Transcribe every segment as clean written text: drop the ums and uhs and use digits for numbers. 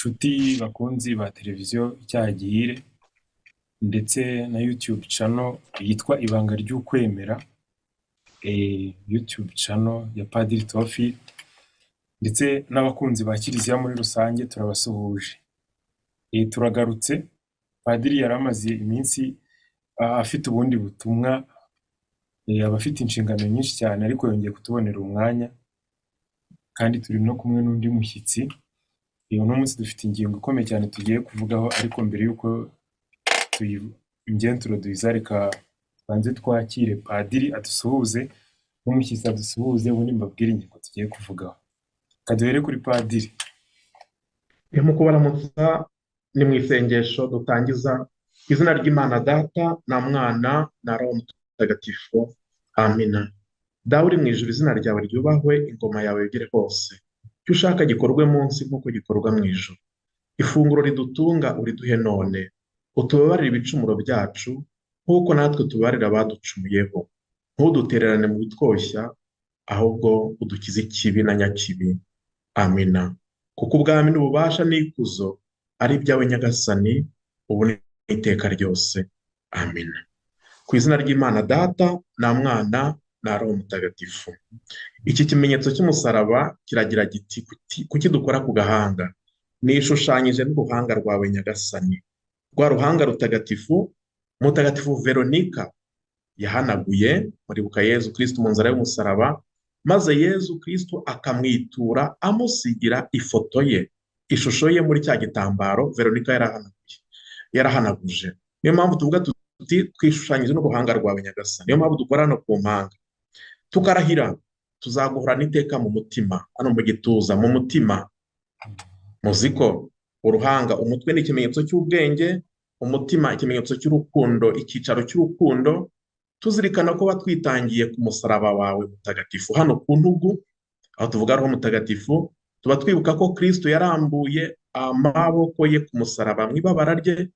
Nshuti bakunzi ba televiziyo Icyaha Gihire ndetse na YouTube channel yitwa Ibanga ry'Ukwemera, YouTube channel ya Padiri Théophile ndetse n'abakunzi ba Kiliziya muri rusange, turabasuhuje. Turagarutse. Padiri yari amaze iminsi afite ubundi butumwa, aba afite inshingano nyinshi cyane, ariko yongeye kutubonera umwanya, kandi turi no kumwe n'undi mushyitsi. Uno munsi dufite ingingo ikomeye cyane tugiye kuvugaho, ariko mbere y'uko tuyintroduza, reka tubanze twakire padiri adusuhuze n'umushyitsi adusuhuze, ubundi mbabwire ingingo tugiye kuvugaho. Reka duhere kuri padiri. Mu kubaramutsa ni mu isengesho dutangiza izina ry'Imana Data na Mwana na Roho Mutagatifu. Amina. Dawe uri mu ijuru, izina ryawe ryubahwe, ingoma yawe yogere hose. Icyo ushaka gikorwe munsi nk'uko gikorwa mu ijuru. Ifunguro ridutunga uriduhe none. Utubabarire ibicumuro byacu nk'uko natwe tubabarira abaducumuyeho. Ntudutererane mu bitwoshya, ahubwo udukize ikibi na nyakibi. Amina. Kuko ubwami n'ububasha n'ikuzo ari ibyawe Nyagasani, ubu n'iteka ryose. Amina. Ku izina ry'Imana Data na Mwana na Roho Mutagatifu. Iki kimenyetso cy'umusaraba kiragira giti: kuki dukora ku gahanga? Nishushanyije n'uruhanga rwawe Nyagasani, rwa ruhanga rutagatifu Mutagatifu Veronika yahanaguye muribuka Yezu Kristu mu nzara y'umusaraba, maze Yezu Kristu akamwitura amusigira ifoto ye, ishusho ye muri cya gitambaro Veronika yarahanaguje. Niyo mpamvu tuvuga tuti twishushanyije n'uruhanga rwawe Nyagasani. Niyo mpamvu dukora hano ku mpanga, tukarahira tuzaguhorana iteka mu mutima, hano mu gituza, mu mutima. Muzi ko uruhanga, umutwe ni ikimenyetso cy'ubwenge, umutima ikimenyetso cy'urukundo, icyicaro cy'urukundo. Tuzirikana ko watwitangiye ku musaraba wawe mutagatifu hano ku ntugu, aho tuvuga Roho Mutagatifu, tuba twibuka ko Kristo yarambuye amaboko ye ku musaraba mu ibabara rye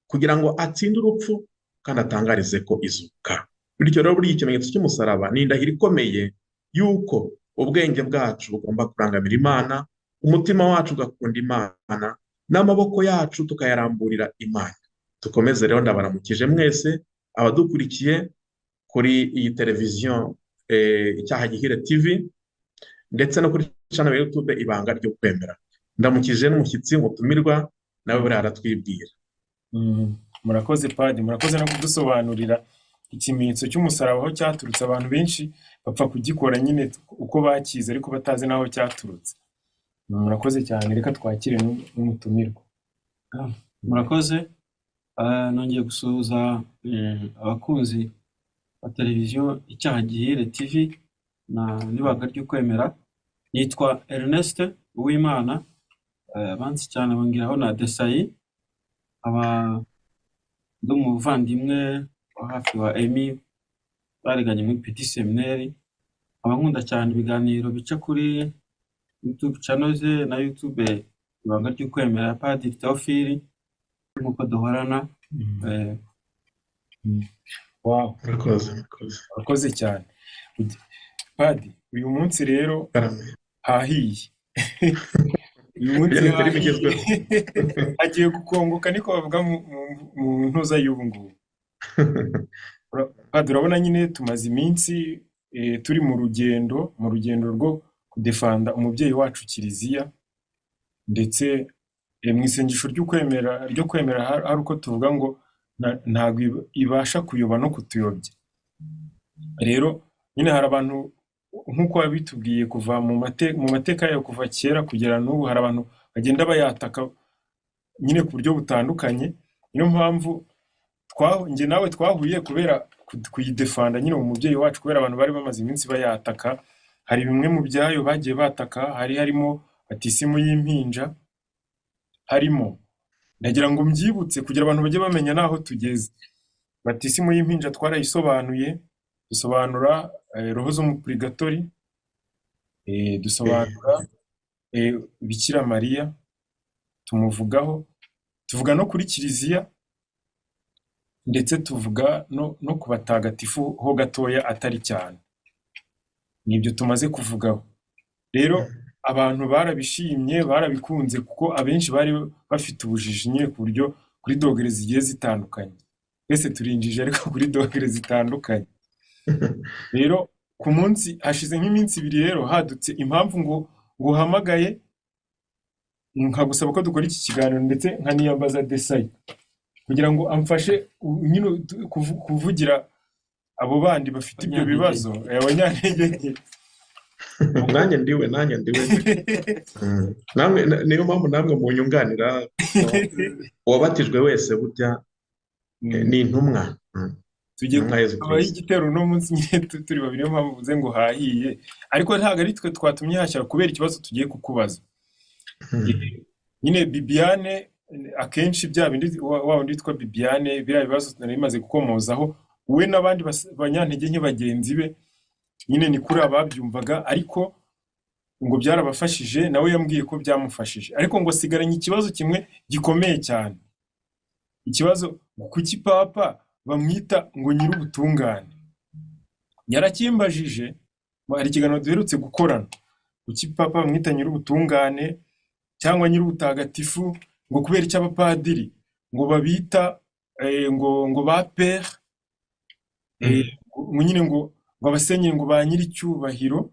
kugira ngo atsinde urupfu kandi atangarize ko izuka. Bityo rero buriya ikimenyetso cy'umusaraba ni indahiro ikomeye y'uko ubwenge bwacu bugomba kurangamira Imana, umutima wacu ugakunda Imana, n'amaboko yacu tukayaramburira Imana. Dukomeze rero, ndabaramukije mwese abadukurikiye kuri iyi televiziyo Icyaha Gihire TV ndetse no kuri channel ya YouTube Ibanga ryo Kwemera. Ndamukije n'umushyitsi mutumirwa, nawe buriya aratwibwira. Murakoze padi, murakoze no kudusobanurira ikimenyetso cy'umusaraba aho cyaturutse. Abantu benshi bapfa kugikora nyine uko bakize, ariko batazi n'aho cyaturutse. Murakoze cyane, reka twakire n'umutumirwa. Murakoze. Nongeye gusuhuza abakunzi ba televiziyo Icyaha Gihire TV na n'Ibanga ry'Ukwemera. Nitwa Ernest Uwimana, abanzi cyane bongeraho na Desayi, aba ndi umuvandimwe wa hafi wa Emmy, bariganye muri Petit Seminaire. Nkaba nkunda cyane ibiganiro bica kuri YouTube channel ze na YouTube Ibanga ry'Ukwemera ya Padiri Théophile, nk'uko duhorana. Wow. Murakoze, murakoze. Murakoze cyane padi. Uyu munsi rero hahiye. Uyu munsi Iyo ni filime hahiye. igezweho. Hagiye gukongoka, niko bavuga mu ntuza y'ubu ngubu. Padi, urabona nyine tumaze iminsi turi mu rugendo rwo kudefanda umubyeyi wacu Kiliziya, ndetse mu isengesho ry'ukwemera ryo kwemera hari uko tuvuga ngo ntabwo ibasha kuyoba no kutuyobya. Rero nyine hari abantu, nk'uko wabitubwiye, kuva mu mateka yayo kuva kera kugera n'ubu, hari abantu bagenda bayataka nyine ku buryo butandukanye. Niyo mpamvu njye nawe twahuye kubera kuyidefanda nyine umubyeyi wacu, kubera abantu bari bamaze iminsi bayataka. Hari bimwe mu byayo bagiye bataka, hari harimo batisimu y'impinja, harimo, ndagira ngo mbyibutse kugira abantu bajye bamenya n'aho tugeze. Batisimu y'impinja twarayisobanuye, dusobanura roho zo mu purigatori, dusobanura Bikira Mariya, tumuvugaho, tuvuga no kuri Kiliziya, ndetse tuvuga no ku batagatifu ho gatoya, atari cyane. Nibyo tumaze kuvugaho rero. Abantu barabishimye, barabikunze, kuko abenshi bari bafite ubujiji nyine ku buryo kuri dogere zigiye zitandukanye. Twese turinjije ariko kuri dogere zitandukanye. Rero ku munsi hashize nk'iminsi 2 rero hadutse impamvu ngo nguhamagaye nkagusaba ko dukora iki kiganiro, ndetse nkaniyambaza Desayi kugira ngo amfashe nyine kuvugira abo bandi bafite ibyo Abanyantege bibazo, abanyantege nke. Nanjye ndiwe, nanjye ndiwe. Namwe niyo mpamvu namwe munyunganira, uwabatijwe wese burya ni intumwa. Tugiye Intumwa Yezu kubaho Kristo. igitero uno munsi nyine turi babiri, niyo mpamvu mvuze ngo hahiye, ariko ntabwo ari twe twatumye hashya kubera ikibazo tugiye kukubaza. Nyine Bibiane akenshi bya bindi wa wundi witwa Bibiane, biriya bibazo nari bimaze gukomozaho, we n'abandi banyantege nke bagenzi be nyine ni kuri ababyumvaga, ariko ngo byarabafashije, nawe yambwiye ko byamufashije, ariko ngo asigaranye ikibazo kimwe gikomeye cyane. Ikibazo kuki papa bamwita ngo nyir'ubutungane? Yarakimbajije, hari ikiganiro duherutse gukorana, kuki papa bamwita nyir'ubutungane cyangwa nyir'ubutagatifu, ngo kubera icyo abapadiri ngo babita ngo ba père, ngo nyine ngo abasenyeri ngo ba nyir'icyubahiro,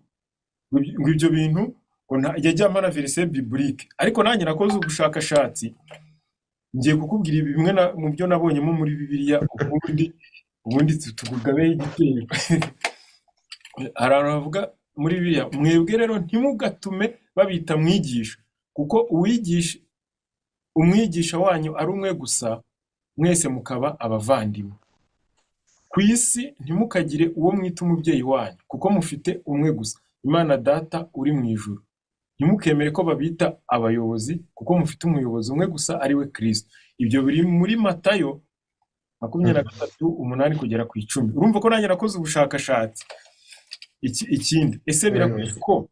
ngo ibyo bintu ngo yajya ampa na verset biblique. Ariko nanjye nakoze ubushakashatsi, ngiye kukubwira bimwe mu byo nabonyemo muri Bibiliya, ubundi tukugabeho igitero. Hari abantu bavuga muri Bibiliya, mwebwe rero ntimugatume babita mwigisha, kuko umwigisha wanyu ari umwe gusa, mwese mukaba abavandimwe. Ku isi ntimukagire uwo mwita umubyeyi wanyu, kuko mufite umwe gusa, Imana Data uri mu ijuru. Ntimukemere ko babita abayobozi, kuko mufite umuyobozi umwe gusa ari we Kristo. Ibyo biri muri Matayo 23:8-10. Urumva ko nanjye nakoze ubushakashatsi. Ikindi, ese birakwiye ko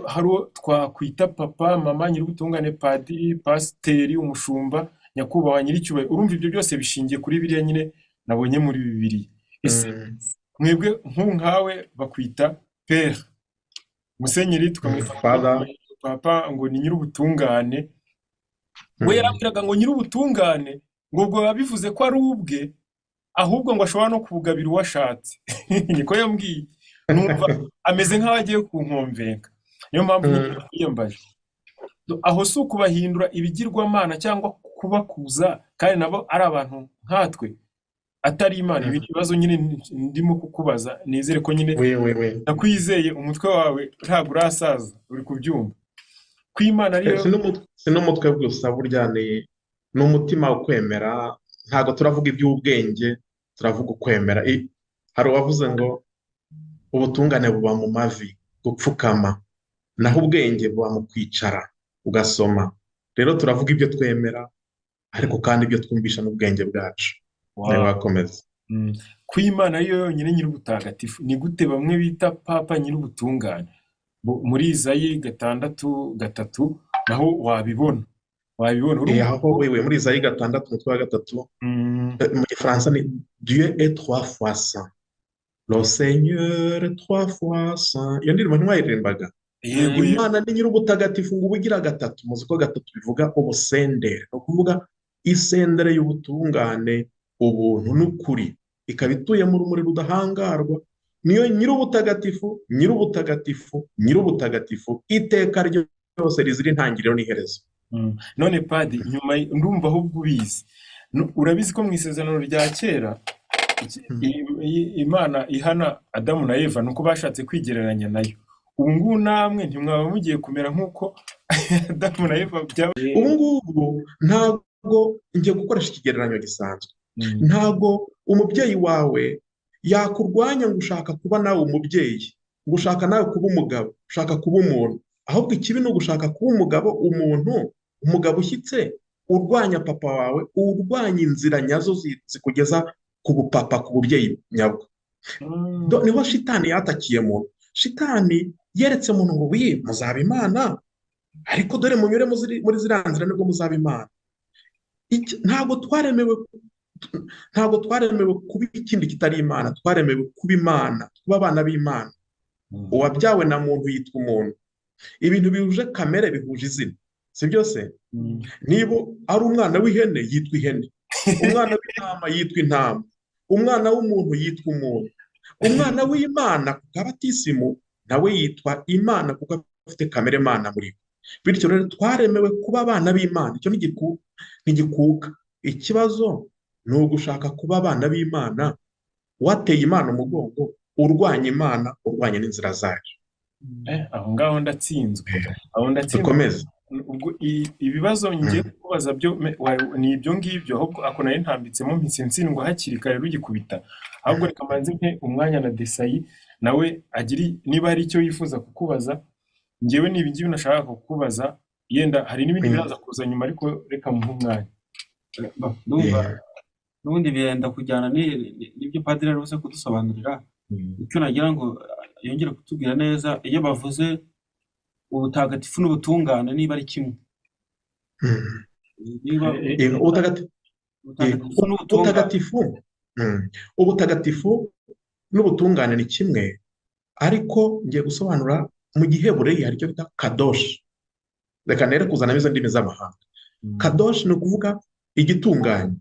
hari uwo twakwita papa, mama, nyir'ubutungane, padiri, pasiteri, umushumba, nyakubahwa, nyir'icyubahiro? Urumva ibyo byose bishingiye kuri biriya nyine nabonye muri Bibiliya. Ese mwebwe nkawe bakwita père, musenyeri tukamwita papa, ngo ni nyir'ubutungane. We yarambwiraga ngo nyir'ubutungane, ngo ubwo biba bivuze ko ari ubwe, ahubwo ngo ashobora no kubugabira uwo ashatse. Niko yambwiye. Numva ameze nk'aho agiye kunkomvenga. Niyo mpamvu yiyambaje. Aho si ukubahindura ibigirwamana cyangwa kubakuza, kandi nabo ari abantu nkatwe, atari Imana. Ibi bibazo nyine ndimo kukubaza, nizere ko nyine nakwizeye, umutwe wawe ntabwo urasaza, uri kubyumva. Ko Imana ariyo Si n'umutwe gusa, burya ni umutima ukwemera. Ntabwo turavuga iby'ubwenge, turavuga ukwemera. Hari uwavuze ngo ubutungane buba mu mavi, gupfukama, naho ubwenge buba mu kwicara ugasoma. Rero turavuga ibyo twemera, ariko kandi ibyo twumvisha n'ubwenge bwacu. Wakomeza. Ko Imana ariyo yonyine nyir'ubutagatifu, ni gute bamwe bita papa nyir'ubutungane? Muri Izayi 6:3 naho wabibona. Wabibona. Aho wewe muri Izayi 6:3, mu Gifaransa ni Dieu est trois fois saint. Le Seigneur est trois fois saint. Iyo ndirimbo ntiwayiririmbaga? Imana ni nyir'ubutagatifu ngo ubugira gatatu. Muzi ko gatatu bivuga ubusendere, ni ukuvuga isendere y'ubutungane, ubuntu n'ukuri, ikaba ituye mu rumuri rudahangarwa. Niyo nyir'ubutagatifu, nyir'ubutagatifu, nyir'ubutagatifu, iteka ryose rizira intangiriro n'iherezo. None padi, nyuma ndumva ahubwo ubizi. Urabizi ko mu isezerano rya kera Imana ihana Adamu na Eva nuko bashatse kwigereranya nayo. Ubu ngubu namwe ntimwaba mugiye kumera nk'uko Adamu na Eva byaba. Ubu ngubu ntabwo ngiye gukoresha ikigereranyo gisanzwe. Ntabwo umubyeyi wawe yakurwanya ngo ushaka kuba nawe umubyeyi, ngo ushaka nawe kuba umugabo, ushaka kuba umuntu. Ahubwo ikibi ni ugushaka kuba umugabo, umuntu, umugabo ushyitse, urwanya papa wawe, urwanya inzira nyazo zikugeza ku bupapa, ku bubyeyi nyabwo. Niho shitani yatakiye muntu. Shitani yeretse muntu ngo wi muzaba Imana, ariko dore munyure muri ziriya nzira nibwo muzaba Imana. Ntabwo twaremewe kuba ikindi kitari Imana, twaremewe kuba Imana, kuba abana b'Imana. Uwabyawe na muntu yitwa umuntu, Ibintu bihuje kamere bihuje izina, si byose? Niba ari umwana w'ihene yitwa ihene, umwana w'intama yitwa intama, umwana w'umuntu yitwa umuntu, umwana w'Imana ku kabatisimu nawe yitwa Imana kuko afite kamere mana muri we. Bityo rero twaremewe kuba abana b'Imana, icyo ntigikuka. Ikibazo ni ugushaka kuba abana b'Imana wateye Imana umugongo, urwanya Imana, urwanya n'inzira zayo. Aho ngaho ndatsinzwe, aho ndatsinzwe. Dukomeze. Ubwo ibibazo ngiye kubaza byo ni ibyo ngibyo, ahubwo ako nari ntambitsemo mpise ntsindwa hakiri kare rugikubita. Ahubwo reka mbanze mpe umwanya na Desayi nawe agire niba hari icyo yifuza kukubaza. Njyewe ni ibi ngibi nashakaga kukubaza, yenda hari n'ibindi biraza kuza nyuma, ariko reka muhe umwanya. Ndumva n'ubundi birenda kujyana n'ibyo padiri ari buze kudusobanurira. Icyo nagira ngo yongere kutubwira neza, iyo bavuze ubutagatifu n'ubutungane niba ari kimwe. Niba ubutagatifu n'ubutungane. Ubutagatifu n'ubutungane ni kimwe, ariko ngiye gusobanura mu gihebureyi hari icyo bita kadoshi. Reka nere kuzanamo izo ndimi z'amahanga. Kadoshi ni ukuvuga igitunganye.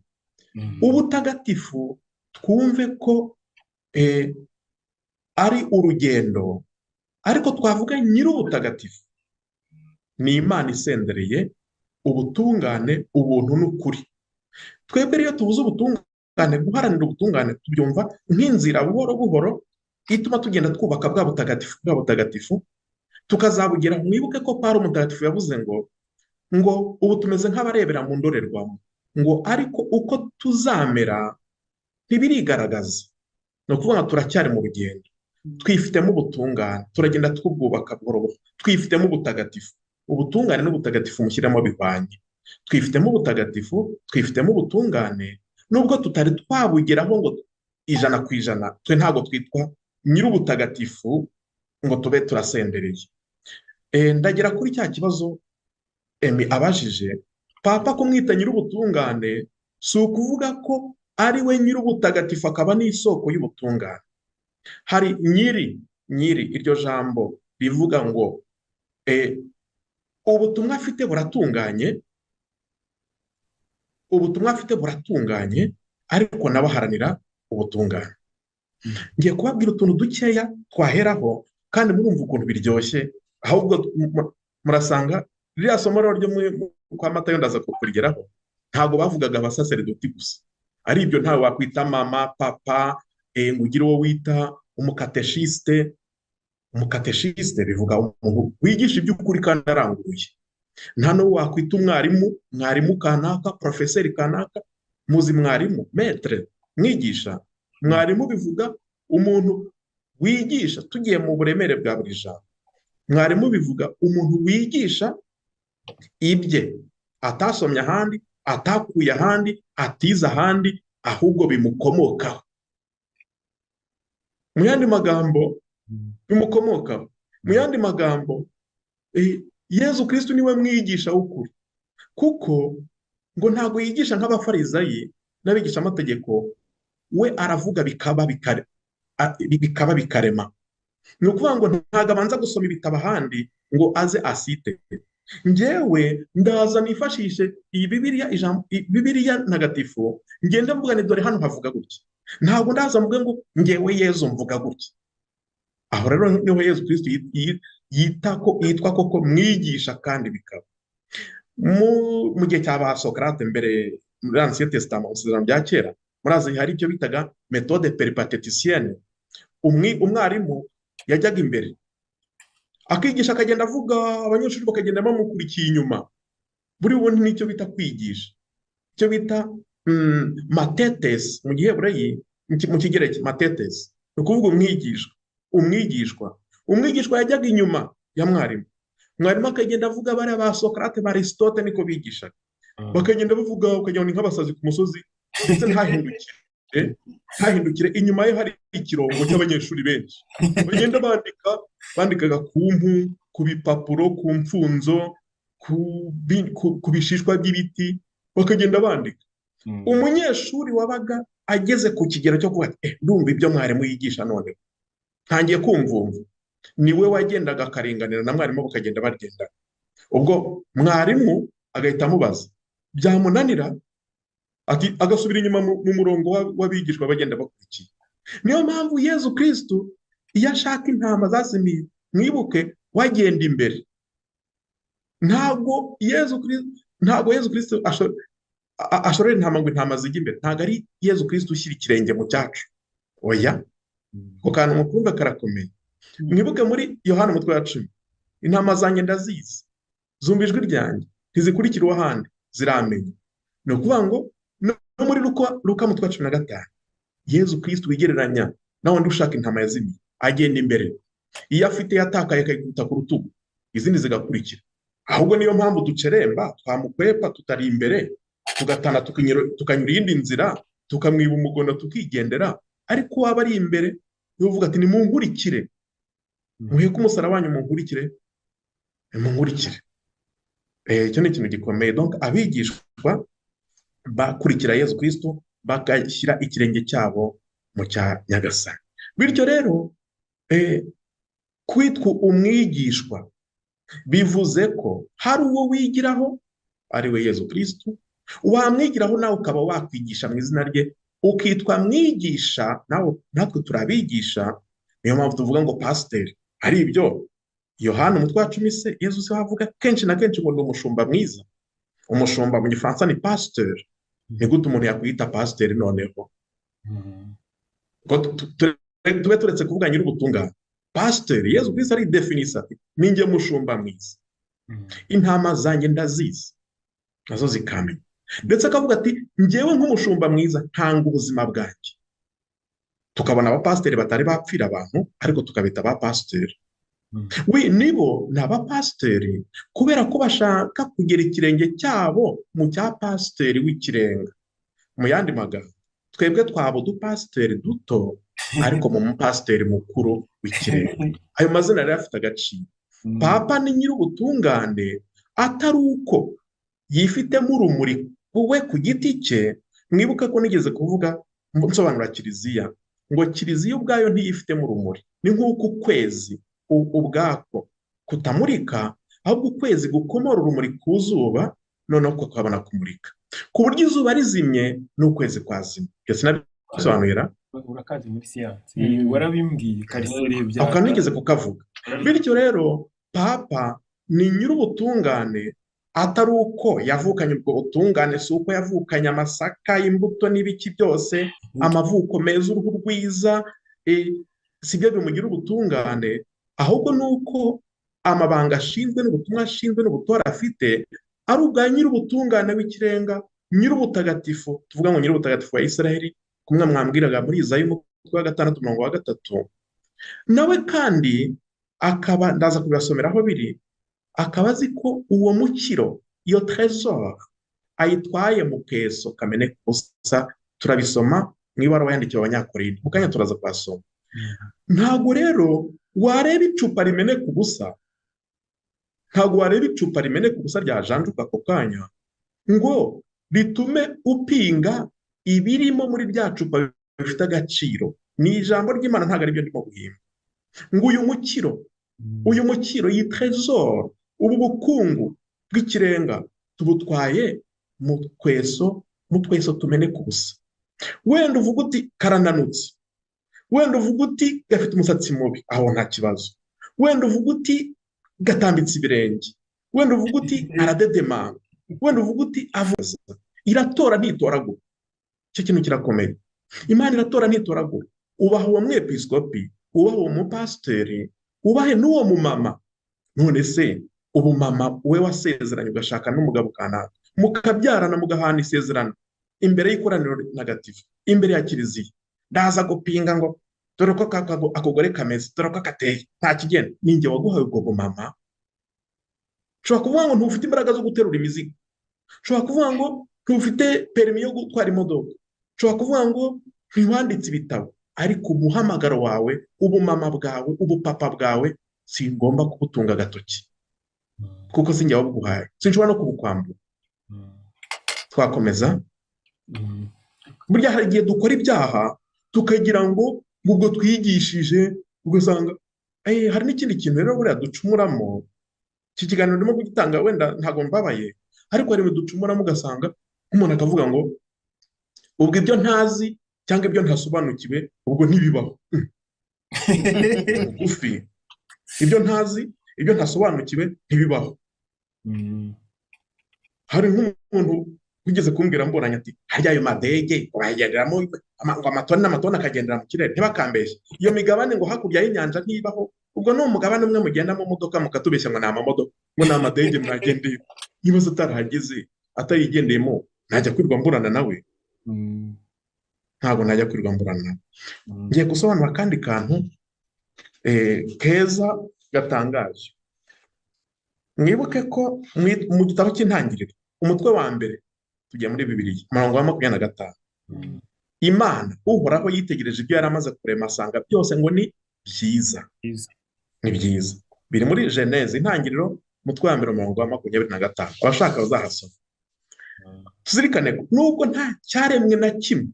Ubutagatifu twumve ko ari urugendo, ariko twavuga nyir'ubutagatifu ni Imana isendereye ubutungane, ubuntu n'ukuri. Twebwe rero tubuze ubutungane, guharanira ubutungane tubyumva nk'inzira buhoro buhoro ituma tugenda twubaka bwa butagatifu, bwa butagatifu tukazabugera. Mwibuke ko Pawulo mutagatifu yavuze ngo ubu tumeze nk'abarebera mu ndorerwamo, ngo ariko uko tuzamera ntibirigaragaza. Ni ukuvuga ngo turacyari mu rugendo, twifitemo ubutungane, turagenda twubwubaka buhoro buhoro, twifitemo ubutagatifu. Ubutungane n'ubutagatifu mushyiramo bihwanye. Twifitemo ubutagatifu, twifitemo ubutungane, nubwo tutari twabugeraho ngo 100%, twe ntabwo twitwa nyir'ubutagatifu ngo tube turasendereye. Ndagera kuri cya kibazo Emi abajije. Papa kumwita nyir'ubutungane si ukuvuga ko ari we nyir'ubutagatifu akaba n'isoko y'ubutungane. Hari nyiri iryo jambo rivuga ngo ubutumwa afite buratunganye, ubutumwa afite buratunganye, ariko nawe aharanira ubutungane. Ngiye kubabwira utuntu dukeya twaheraho, kandi murumva ukuntu biryoshye, ahubwo murasanga ririya somo rero ryo kwa Matayo ndaza kurigeraho. Ntabwo bavugaga abasaseredoti gusa, ari ibyo ntawe wakwita mama, papa, ngo ugire uwo wita umukateshiste. Umukateshiste bivuga umuntu wigisha iby'ukuri kandi aranguruye. Nta n'uwo wakwita umwarimu, mwarimu kanaka, porofeseri kanaka. Muzi mwarimu, metre, mwigisha. Mwarimu bivuga umuntu wigisha, tugiye mu buremere bwa buri jambo. Mwarimu bivuga umuntu wigisha ibye atasomye ahandi, atakuye ahandi, atize ahandi, ahubwo bimukomokaho. Mu yandi magambo bimukomokaho. Mu yandi magambo, Yezu Kristu niwe mwigisha w'ukuri, kuko ngo ntabwo yigisha nk'abafarizayi n'abigisha amategeko, we aravuga bikaba bikarema. Ni ukuvuga ngo ntabwo abanza gusoma ibitabo ahandi ngo aze asite. Njyewe ndaza nifashishe iyi Bibiliya, ijambo Bibiliya ntagatifu, ngende mvuga ni dore hano havuga gutya. Ntabwo ndaza mvuge ngo njyewe Yezu mvuga gutya. Aho rero niho Yezu Kristu yitwa koko mwigisha kandi bikaba. Mu gihe cya ba Socrate mbere muri Ancien Testament, mu Isezerano rya kera, murazi hari icyo bitaga méthode péripatéticienne. Umwarimu yajyaga imbere akigisha, akagenda avuga, abanyeshuri bakagenda bamukurikiye inyuma. Buri bundi nicyo bita kwigisha, icyo bita matetes mu gihebureyi, mu kigereki matetes, ni ukuvuga umwigishwa. Umwigishwa yajyaga inyuma ya mwarimu, mwarimu akagenda avuga. Bariya ba Socrate, ba Aristote niko bigishaga, bakagenda bavuga, ukagira ngo ni nk'abasazi ku musozi, ndetse ntahindukire. Inyuma ye hari ikirongo cy'abanyeshuri benshi bagenda bandika, bandikaga ku mpu, ku bipapuro, ku mfunzo, ku bishishwa by'ibiti, bakagenda bandika. Umunyeshuri wabaga ageze ku kigero cyo kuba ndumva ibyo mwarimu yigisha none ntangiye kumvumva, Niwe wagendaga akaringanira na mwarimu bakagenda bagendana. Ubwo mwarimu agahita amubaza, byamunanira ati agasubira inyuma mu murongo w'abigishwa bagenda bakurikiye. Niyo mpamvu Yezu Kristu iyo ashaka intama zazimiye, mwibuke wagenda imbere. Ntabwo Yezu Kristu ashorera intama ngo intama zijye imbere. Ntabwo ari Yezu Kristu ushyira ikirenge mu cyacu. Oya, ako kantu mukumva karakomeye. Mwibuke muri Yohana umutwe wa 10, intama zanjye ndazizi, zumva ijwi ryanjye, ntizikurikira uw'ahandi, ziramenya. Ni ukuvuga ngo no muri Luka umutwe wa 15, Yezu Kristu wigereranya na wundi ushaka intama yazimiye, agenda imbere. Iyo afite yatakaye akayikubita ku rutugu, izindi zigakurikira. Ahubwo niyo mpamvu duceremba, twamukwepa tutari imbere, tugatana tukanyura iyindi nzira, tukamwiba umugono tukigendera. Ariko waba ari imbere, uvuga ati nimunkurikire, muheke umusaraba wanyu munkurikire, nimunkurikire. Icyo ni ikintu gikomeye. Donc abigishwa bakurikira Yezu Kristo bagashyira ikirenge cyabo mu cya Nyagasani. Bityo rero kwitwa umwigishwa bivuze ko hari uwo wigiraho, ari we Yezu Kristo, wamwigiraho nawe ukaba wakwigisha mu izina rye, ukitwa mwigisha, nawe natwe turabigisha. Niyo mpamvu tuvuga ngo pasiteri. Ari ibyo Yohana umutwe wa 10 se Yezu se avuga kenshi na kenshi ngo ni umushumba mwiza. Umushumba mu Gifaransa ni pasiteri. Ni gute umuntu yakwita pasiteri noneho? Tube turetse kuvuga nyir'ubutungane. Pasiteri Yezu Kristo ari definisa ati ninjye mushumba mwiza, intama zanjye ndazizi nazo zikamenya. Ndetse akavuga ati njyewe nk'umushumba mwiza ntanga ubuzima bwanjye. Tukabona abapasiteri batari bapfira abantu, ariko tukabita abapasiteri. We nibo ni abapasiteri kubera ko bashaka kugera ikirenge cyabo mu cya pasiteri w'ikirenga. Mu yandi magambo, twebwe twaba udupasiteri duto, ariko mu mupasiteri mukuru w'ikirenga. Ayo mazina rero afite agaciro. Papa ni nyir'ubutungane atari uko yifitemo urumuri we ku giti cye. Mwibuke ko nigeze kuvuga nsobanura Kiliziya, ngo Kiliziya ubwayo ntiyifitemo urumuri. Ni nk'uko ukwezi ubwako kutamurika, ahubwo ukwezi gukomora urumuri ku zuba, noneho kukabona kumurika, ku buryo izuba rizimye n'ukwezi kwazimye. Ibyo sinabisobanurira, urakazi muri siyansi warabimbwiye karisire, ako nigeze kukavuga. Bityo rero Papa ni nyir'ubutungane atari uko yavukanye ubwo butungane, si uko yavukanye amasaka, imbuto n'ibiki byose, amavuko meza, uruhu rwiza, si byo bimugira ubutungane, ahubwo ni uko amabanga ashinzwe n'ubutumwa ashinzwe n'ubutore afite ari ubwa nyir'ubutungane w'ikirenga, nyir'ubutagatifu. Tuvuga ngo nyir'ubutagatifu wa Israheli, kumwe mwambwiraga muri Izayi umutwe wa 6 umurongo wa 3. Nawe kandi akaba, ndaza kubibasomera aho biri, akaba azi ko uwo mukiro, iyo trésor, ayitwaye mu keso kameneka ubusa. Turabisoma mu ibaruwa yandikiwe Abanyakorinto, mu kanya turaza kuhasoma. Ntabwo rero wareba icupa rimeneka ubusa, ntabwo wareba icupa rimeneka ubusa ryajanjuka ako kanya ngo ritume upinga ibirimo muri rya cupa bifite agaciro. Ni ijambo ry'Imana, ntabwo ari byo ndimo guhimba. Ngo uyu mukiro, iyi trésor, ubu bukungu bw'ikirenga tubutwaye mu tweso tumeneka ubusa. Wenda uvuga uti karananutse, wenda uvuga uti gafite umusatsi mubi, aho nta kibazo. Wenda uvuga uti gatambitse ibirenge, wenda uvuga uti aradedemanga, wenda uvuga uti avuza. Iratora ntitoragura. Icyo kintu kirakomeye. Imana iratora ntitoragura. Ubaha uwo mwepiskopi, ubaha uwo mupasiteri, ubahe n'uwo mumama. None se ubumama we wasezeranye ugashaka n'umugabo kanaka, mukabyarana mugahana isezerano imbere y'ikoraniro ntagatifu, imbere ya Kiliziya, ndaza gupinga ngo dore ko akagore kameze, dore ko kateye, nta kigenda. Ninjye waguhaye ubwo bumama. Ushobora kuvuga ngo ntufite imbaraga zo guterura imizigo, ushobora kuvuga ngo ntufite perimi yo gutwara imodoka, ushobora kuvuga ngo ntiwanditse ibitabo, ariko umuhamagaro wawe, ubumama bwawe, ubupapa bwawe, singomba kubutunga agatoki, kuko sinjye wabuguhaye, sinshobora no kubukwambura. Twakomeza. Burya hari igihe dukora ibyaha tukagira ngo ubwo twigishije, ugasanga Hari n'ikindi kintu rero buriya ducumuramo, iki kiganiro ndimo kugitanga wenda ntabwo mbabaye, ariko hari ibintu ducumuramo ugasanga nk'umuntu akavuga ngo ubwo ibyo ntazi cyangwa ibyo ntasobanukiwe ubwo ntibibaho. Bugufi, ibyo ntazi, ibyo ntasobanukiwe ntibibaho. Hari nk'umuntu wigeze kumbwira mburanye ati harya ayo madege urayagenderamo ngo amatoni n'amatoni akagendera mu kirere, ntibakambeshye, iyo migabane ngo hakurya y'inyanja ntibaho, ubwo ni umugabane umwe mugenda mu modoka mukatubeshya ngo ni amamodoka, ngo ni amadege mwagendeye. Niba se atarahageze atayigendeyemo najya kwirirwa mburana nawe? Ntabwo najya kwirirwa mburana nawe. Ngiye gusobanura akandi kantu keza gatangaje. Mwibuke ko mu gitabo cy'Intangiriro, umutwe wa mbere, tugiye muri Bibiliya, umurongo wa 25, Imana Uhoraho yitegereje ibyo yari amaze kurema asanga byose ngo ni byiza. Ni byiza. Biri muri Genèse, Intangiriro, umutwe wa mbere, umurongo wa 25, abashaka bazahasoma. Tuzirikane ko nubwo nta cyaremwe na kimwe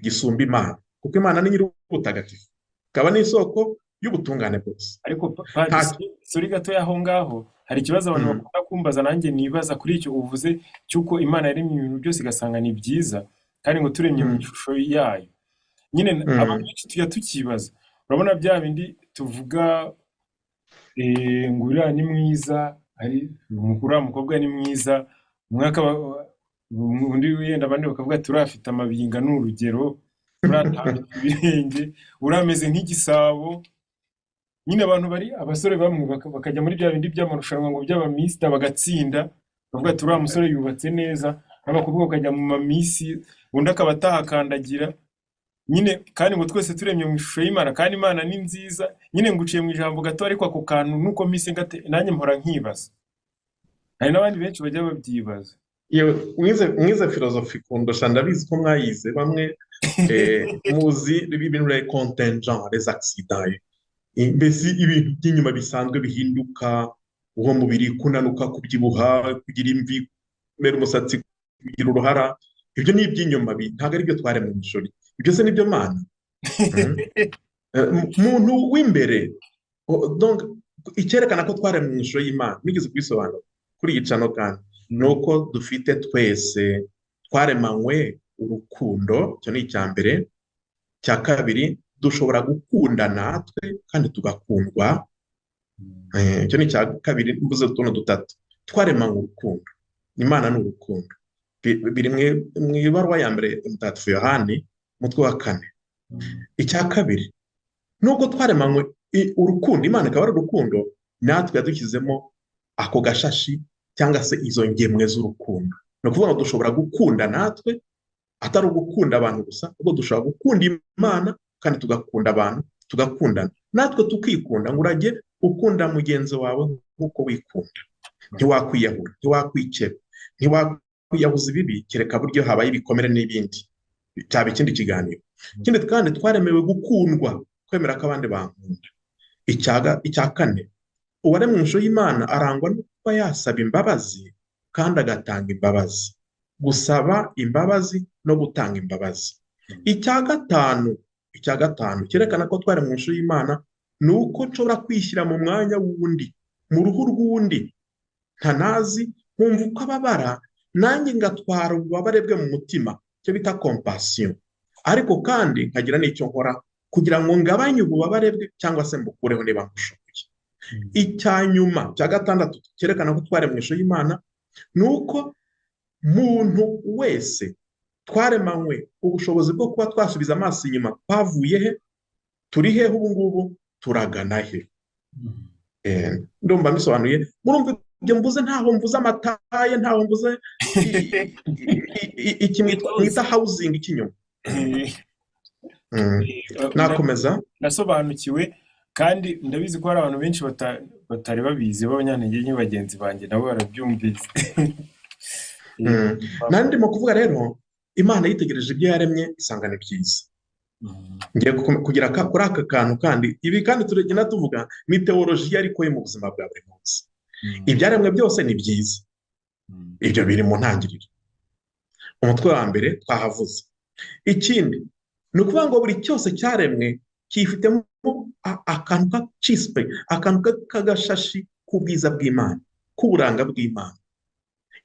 gisumba Imana, kuko Imana ni nyir'ubutagatifu, ikaba n'isoko y'ubutungane bwose. Ariko Padiri, sorry gatoya aho ngaho, hari ikibazo abantu bakunda kumbaza nanjye nibaza kuri icyo uvuze cy'uko Imana yaremye ibintu byose igasanga ni byiza, kandi ngo turemye mu ishusho yayo. Nyine abantu benshi tujya tukibaza, urabona bya bindi tuvuga ngo uriya ni mwiza, uriya mukobwa ni mwiza, undi wenda abandi bakavuga ati uriya afite amabinga ni urugero, uriya atambika ibirenge, uriya ameze nk'igisabo. Nyine abantu bari abasore bamwe bakajya muri bya bindi by'amarushanwa ngo by'abamisita bagatsinda, bavuga ati uriya musore yubatse neza, n'abakobwa bakajya mu mamisi, undi akaba atahakandagira. Nyine kandi ngo twese turemye mu ishusho y'Imana, kandi Imana ni nziza. Nyine nguciye mu ijambo gato, ariko ako kantu nuko mpise ngate nanjye mpora nkibaza. Hari n'abandi benshi bajya babyibaza. Yewe, mwize filozofi kundusha, ndabizi ko mwayize bamwe, muzi ibintu les contingents, les accidents, mbese ibintu by'inyuma bisanzwe bihinduka, uwo mubiri kunanuka, kubyibuha, kugira imvi, kumera umusatsi, kugira uruhara, ibyo ni iby'inyuma, ntabwo ari byo twaremwe mu ishuri. Ibyo se nibyo Mana? Muntu w'imbere, donc icyerekana ko twaremwe mu ishusho y'Imana, nigeze kubisobanura kuri iyi channel kandi, ni uko dufite twese twaremanywe urukundo, icyo ni icya mbere. Icya kabiri, dushobora gukunda natwe kandi tugakundwa. Icyo ni icya kabiri, mvuze utuntu dutatu. Twaremanywe urukundo, Imana ni urukundo. Biri mu ibaruwa ya mbere Mutagatifu Yohani, umutwe wa 4. Icya kabiri, nubwo twaremanywe urukundo, Imana ikaba ari urukundo, natwe yadushyizemo ako gashashi cyangwa se izo ngemwe z'urukundo. Ni ukuvuga ngo dushobora gukunda natwe, atari ugukunda abantu gusa, ahubwo dushobora gukunda Imana kandi tugakunda abantu, tugakundana natwe tukikunda. Ngo urajye ukunda mugenzi wawe nk'uko wikunda. Ntiwakwiyahura, ntiwakwikeba, ntiwakwiyahuza ibibi, kereka buryo habaye ibikomere n'ibindi, cyaba ikindi kiganiro. Ikindi kandi twaremewe gukundwa, kwemera ko abandi bankunda. Icya kane, uwaremwe mu ishusho y'Imana arangwa no kuba yasaba imbabazi kandi agatanga imbabazi. Gusaba imbabazi no gutanga imbabazi. Icya gatanu cyerekana ko twaremwe mu ishusho y'Imana ni uko nshobora kwishyira mu mwanya w'undi, mu ruhu rw'undi ntanazi, nkumva uko ababara, nanjye ngatwara ububabare bwe mu mutima, icyo bita compassion. Ariko kandi nkagira n'icyo nkora kugira ngo ngabanye ububabare bwe cyangwa se mbukureho niba mbushoboye. Icya nyuma cya gatandatu cyerekana ko twaremwe mu ishusho y'Imana ni uko muntu wese twaremanywe ubushobozi bwo kuba twasubiza amaso inyuma, twavuye he, turi hehe ubu ngubu, turagana he. Ndumva mbisobanuye. Murumva ibyo mvuze, ntaho mvuze amataye, ntaho mvuze iki mwita housing cy'inyuma. Nakomeza. Nasobanukiwe kandi ndabizi ko hari abantu benshi batari babizi b'abanyantege nke bagenzi banjye nabo barabyumvise. Nari ndimo kuvuga rero, Imana yitegereje ibyo yaremye isanga ni byiza. Ngiye kugira kuri aka kantu kandi, ibi kandi turagenda tuvuga ni teolojiya ariko yo mu buzima bwa buri munsi. Ibyaremwe byose ni byiza. Ibyo biri mu ntangiriro, umutwe wa mbere twahavuze. Ikindi ni ukuvuga ngo buri cyose cyaremwe cyifitemo akantu ka chispe, akantu k'agashashi k'ubwiza bw'Imana, k'uburanga bw'Imana.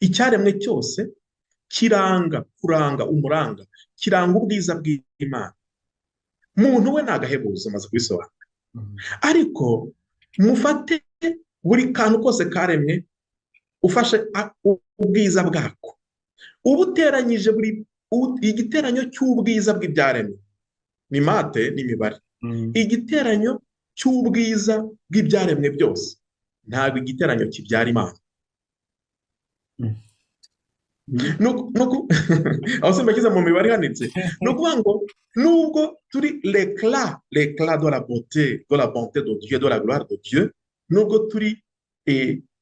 Icyaremwe cyose kiranga, kuranga umuranga, kiranga ubwiza bw'Imana. Muntu we ni agahebuzo, amaze kubisobanura. Ariko mufate buri kantu kose karemwe, ufashe ubwiza bwako, ubuteranyije buri igiteranyo cy'ubwiza bw'ibyaremwe, ni mate n'imibare, igiteranyo cy'ubwiza bw'ibyaremwe byose, ntabwo igiteranyo kibyara Imana. Aho simba kiza mu mibare ihanitse, ni ukuvuga ngo nubwo turi l'éclat, l'éclat de la beauté, de la bonté de Dieu, de la gloire de Dieu, nubwo turi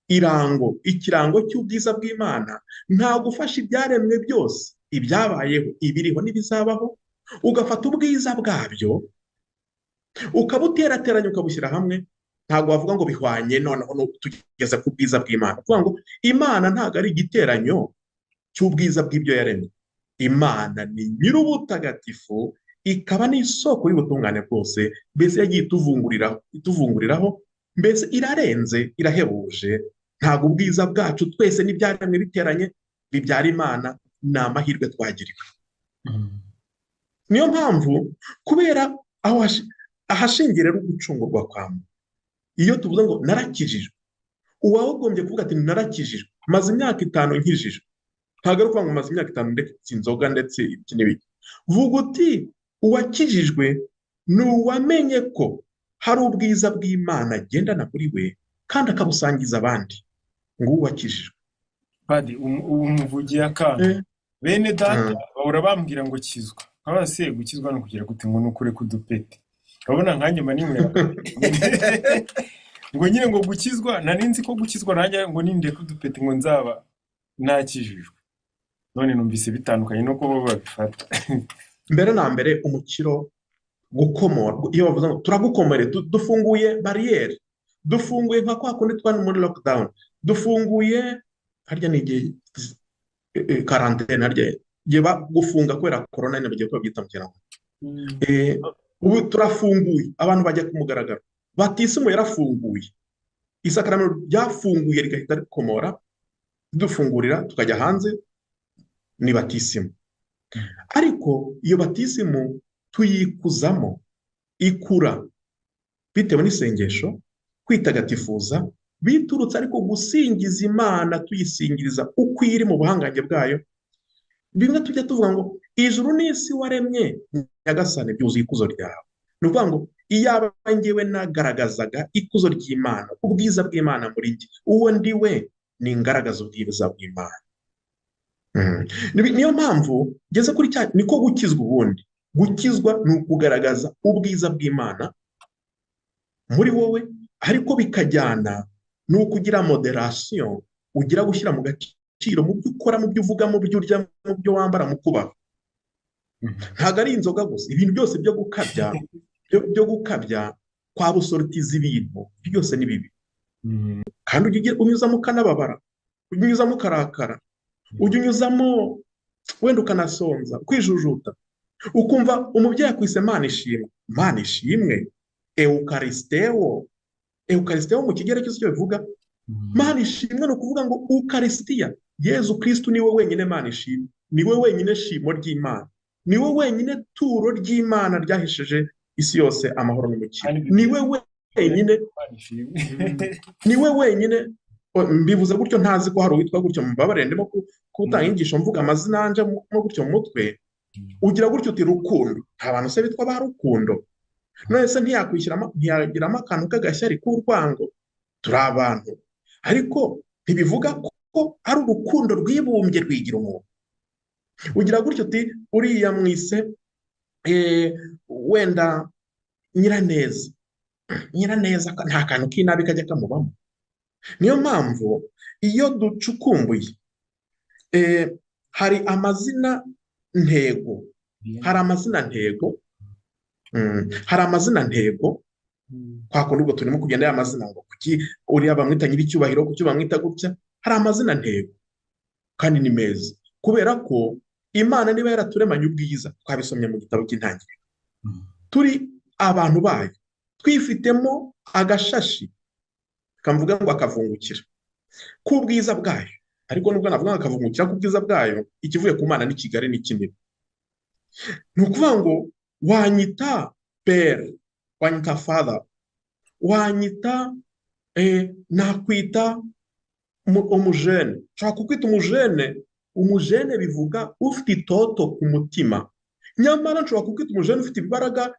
irango, ikirango cy'ubwiza bw'Imana, ntabwo ufashe ibyaremwe byose, ibyabayeho, ibiriho n'ibizabaho, ugafata ubwiza bwabyo ukabuterateranya ukabushyira hamwe, ntabwo wavuga ngo bihwanye noneho tugeze ku bwiza bw'Imana. Kuvuga ngo Imana ntabwo ari igiteranyo cy'ubwiza bw'ibyo yaremye. Imana ni nyir'ubutagatifu, ikaba n'isoko y'ubutungane bwose, mbese yagiye ituvunguriraho, mbese irarenze, irahebuje. Ntabwo ubwiza bwacu twese n'ibyaremwe biteranye bibyara Imana, ni amahirwe twagiriwe. Niyo mpamvu kubera aho ahashingiye rero ugucungurwa kwa muntu, iyo tuvuze ngo narakijijwe, uwagombye kuvuga ati narakijijwe, maze imyaka 5 nkijijwe, ntabwo ari ukuvuga ngo maze imyaka 5 ndetse inzoga ndetse iki n'ibiki. Vuga uti uwakijijwe ni uwamenye ko hari ubwiza bw'Imana agendana muri we kandi akabusangiza abandi, ngo uwakijijwe. Padiri, ubu muvugiye akantu. Bene data bahora bambwira ngo kizwa, nkaba se gukizwa no kugira gute, ngo nukure kudupete. Urabona nkanjye mba ninywera ngo nyine ngo gukizwa, nari nzi ko gukizwa nanjye ngo ninde kudupete ngo nzaba nakijijwe. None numvise bitandukanye nuko bo babifata. Mbere na mbere umukiro gukomora, iyo bavuze ngo turagukomore, dufunguye bariyeri, dufunguye nka kwa kundi twari muri lockdown, dufunguye harya ni igihe karantene, harya igihe gufunga kubera corona nyine bagiye kubyita mu kinyarwanda. Ubu turafunguye, abantu bajya ku mugaragaro. Batisimu yarafunguye, isakaramentu ryafunguye rigahita rikomora, ridufungurira tukajya hanze, ni batisimu. Ariko iyo batisimu tuyikuzamo, ikura bitewe n'isengesho, kwitagatifuza, biturutse ariko gusingiza Imana, tuyisingiriza uko iri mu buhangange bwayo. Bimwe tujya tuvuga ngo ijuru n'isi waremye Nyagasani byuzuye ikuzo ryawe. Ni ukuvuga ngo iyaba njyewe nagaragazaga ikuzo ry'Imana, ubwiza bw'Imana muri njye, uwo ndi we ni ngaragaza ubwiza bw'Imana. Niyo mpamvu ngeze kuri cya, niko gukizwa ubundi. Gukizwa ni ukugaragaza ubwiza bw'Imana muri wowe, ariko bikajyana ni ukugira moderation, ugira gushyira mu gaciro mu byo ukora, mu byo uvuga, mu byo urya, mu byo wambara, mu kubaho. Ntabwo ari inzoga gusa, ibintu byose byo gukabya, byo gukabya kwa busortiza ibintu byose ni bibi. Kandi ujye unyuzamo ukanababara, ujye unyuzamo ukarakara, ujye unyuzamo wenda ukanasonza, kwijujuta, ukumva umubyeyi akwise Mana ishimwe, Mana ishimwe, Eukaristeo, Eukaristeo mu Kigereki cyo bivuga Mana ishimwe, ni ukuvuga ngo Ukaristia, Yezu Kristu niwe wenyine Mana ishimwe, niwe wenyine shimo ry'Imana, niwe wenyine turo ry'Imana ryahesheje isi yose amahoro n'umukiro, niwe wenyine, niwe wenyine. Mbivuze gutyo ntazi ko hari uwitwa gutyo, mumbabarire ndimo gutanga inyigisho mvuga amazina anje mo gutyo mu mutwe. Ugira gutyo uti Rukundo, nta bantu se bitwa ba Rukundo, none se ntiyakwishyiramo, ntiyagiramo akantu k'agashyari k'urwango? Turi abantu, ariko ntibivuga ko ari urukundo rwibumbye rwigira umuntu. Ugira gutyo uti uriya mwise wenda Nyiraneza, Nyiraneza nta kantu k'inabi kajya kamubamo. Niyo mpamvu iyo ducukumbuye hari amazina ntego, hari amazina ntego, hari amazina ntego kwa kundi ubwo turimo kugenda ya mazina ngo kuki uriya bamwita nyiricyubahiro, kuki bamwita gutya, hari amazina ntego kandi ni meza, kubera ko Imana niba yaraturemanye ubwiza, twabisomye mu gitabo cy'Intangiriro, turi abantu bayo, Twifitemo agashashi kamvuga ngo akavungukira k'ubwiza bwayo, ariko nubwo navuga ngo akavungukira k'ubwiza bwayo, ikivuye ku Mana ni kigari ni kinini. Ni ukuvuga ngo wanyita père, wanyita father, wanyita nakwita umujene. Nshobora kukwita umujene. Umujene bivuga ufite itoto ku mutima. Nyamara nshobora kukwita umujene ufite imbaraga,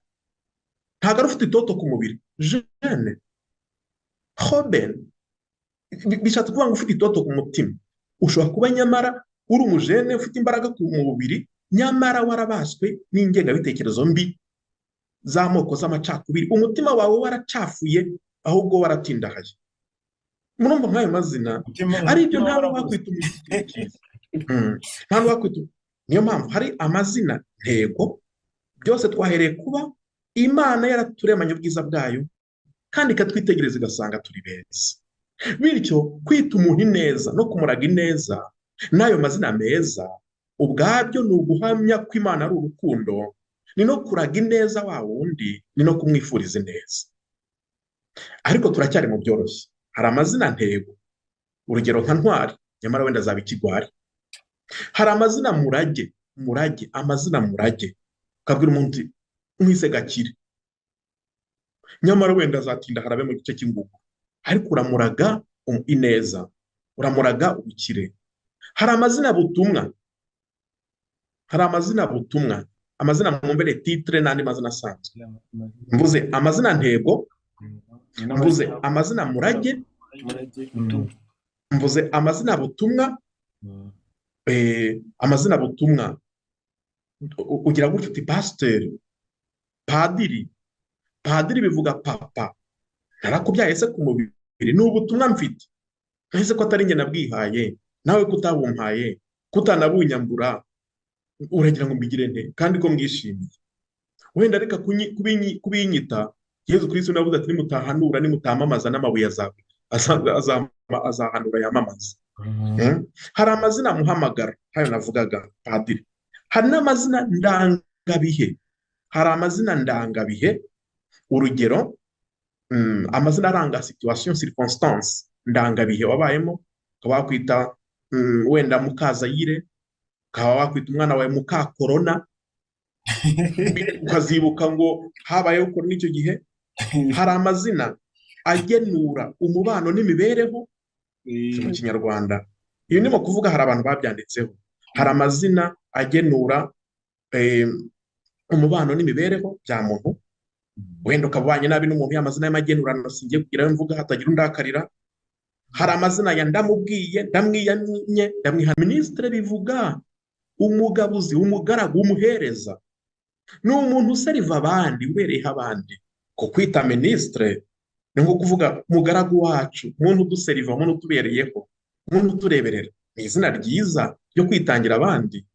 ntabwo ari ufite itoto ku mubiri. Jeune, joven, bishatse kuvuga ngo ufite itoto ku mutima. Ushobora kuba nyamara uri umujene ufite imbaraga ku mubiri, nyamara warabaswe n'ingengabitekerezo mbi z'amoko, z'amacakubiri, umutima wawe waracafuye, ahubwo waratindahaye. Murumva nk'ayo mazina ari ibyo, Umutima nta warabuze. n'uwakwita umuntu, nta n'uwakwita. Niyo mpamvu hari amazina ntego. Byose twahereye kuba Imana yaraturemanye ubwiza bwayo, kandi ikatwitegereza igasanga turi beza. Bityo kwita umuntu ineza no kumuraga ineza n'ayo mazina meza ubwabyo ni uguhamya ko Imana ari urukundo, ni no kuraga ineza wa wundi, ni no kumwifuriza ineza. Ariko turacyari mu byoroshye. Hari amazina ntego, urugero nka Ntwari, nyamara wenda azaba ikigwari. Hari amazina murage, murage, amazina murage, ukabwira umuntu uti mwise Gakire, nyamara wenda azatinda harabe mu gice cy'ingugu, ariko uramuraga ineza, uramuraga ubukire. Hari amazina butumwa, hari amazina butumwa, amazina mwumvere titre n'andi mazina asanzwe. Mvuze amazina ntego, mvuze amazina murage, mvuze amazina butumwa. Amazina butumwa ugira gutya uti pasiteri, padiri. Padiri bivuga papa, narakubyaye se ku mubiri, ni ubutumwa mfite, ese ko atari njye nabwihaye, nawe kutabumpaye, kutanabunyambura, uragira ngo mbigire nte kandi ko mwishimiye? Wenda reka kubinyita. Yezu Kristo navuze ati nimutahanura, nimutamamaza, n'amabuye azahanura yamamaza. Hari amazina muhamagara hayo navugaga padiri. Hari n'amazina ndangabihe, hari amazina ndangabihe, urugero amazina aranga situation, circonstance, ndangabihe wabayemo, ukaba wakwita wenda Mukazayire, ukaba wakwita umwana wawe Mukakorona, ukazibuka ngo habayeho korona icyo gihe. Hari amazina agenura umubano n'imibereho mu Kinyarwanda. Iyo ndimo kuvuga hari abantu babyanditseho. Hari amazina agenura umubano n'imibereho bya muntu. Wenda ukaba ubanye nabi n'umuntu, ya mazina y'amagenurano singiye kugira ayo mvuga hatagira undakarira. Hari amazina ya ndamubwiye, ndamwiyamye, ndamwiha. Minisitiri bivuga umugabuzi, umugaragu, umuhereza. Ni umuntu useriva abandi, ubereyeho abandi. Ko kwita minisitiri ni nko kuvuga mugaragu wacu, umuntu uduseriva, umuntu utubereyeho, umuntu utureberera. Ni izina ryiza ryo kwitangira abandi.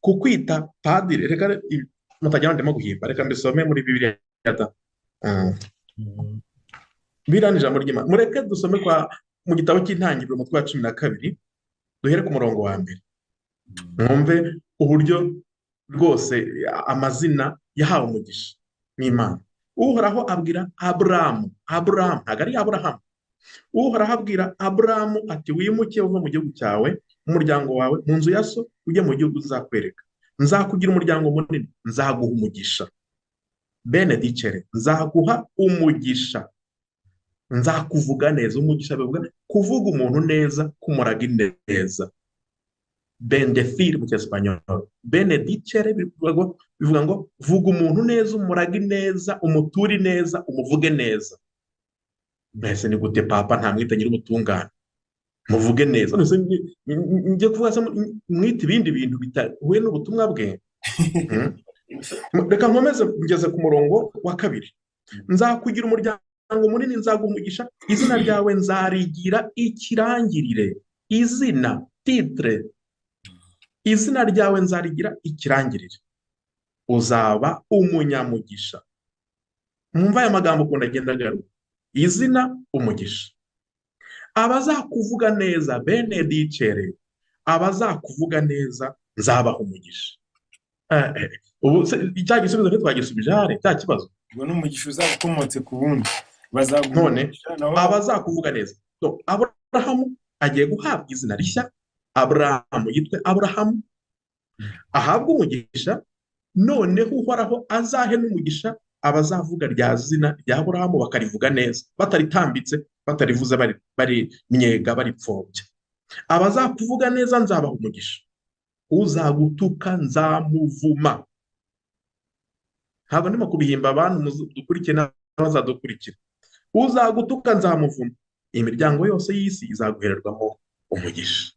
Kukwita padiri, reka mutagira ndimo guhimba, reka mbisome muri Bibiliya da. Bibiliya ni ijambo ry'Imana. Mureke dusome kwa mu gitabo cy'Intangiriro, umutwe wa 12, duhere ku murongo wa 1. Mwumve uburyo rwose amazina yahawe umugisha n'Imana. Uhoraho abwira Aburamu, Aburamu ntabwo ari Aburahamu. Uhoraho abwira Aburamu ati wimuke uve mu gihugu cyawe, mu muryango wawe, mu nzu ya so, ujye mu gihugu nzakwereka. Nzakugira umuryango munini, nzaguha umugisha. Benedicere, nzaguha umugisha, nzakuvuga neza. Umugisha bivuga kuvuga umuntu neza, kumuraga neza. Bendecir mu Cyesipanyolo. Benedicere bivuga ngo vuga umuntu neza, umurage neza, umuture neza, umuvuge neza. Mbese ni gute papa ntamwita nyir'ubutungane? Muvuge neza. Mbese njye kuvuga se mwite ibindi bintu bitahuye n'ubutumwa bwe? Reka nkomeze ngeze ku murongo wa 2. Nzakugira umuryango munini, nzaguha umugisha, izina ryawe nzarigira ikirangirire. Izina, titre, izina ryawe nzarigira ikirangirire, uzaba umunyamugisha. Mwumva aya magambo ukuntu agenda agaruka. Izina, umugisha. Abazakuvuga neza, benedicere, abazakuvuga neza nzabaha umugisha. Ubu cya gisubizo ntitwagisubije hari cya kibazo. Ubwo ni umugisha uzaba ukomotse ku wundi, bazaguha None umugisha nawe. abazakuvuga neza. So, Aburahamu agiye guhabwa izina rishya, Aburahamu yitwe Aburahamu, ahabwe umugisha. Noneho Uhoraho azahe n'umugisha abazavuga rya zina rya Aburahamu, bakarivuga neza, bataritambitse, batarivuze bari myega, baripfobya. Abazakuvuga neza nzabaha umugisha, uzagutuka nzamuvuma. Ntabwo ndimo kubihimba, abantu dukurikiye n'abazadukurikira. Uzagutuka nzamuvuma, imiryango yose y'isi izaguhererwamo umugisha.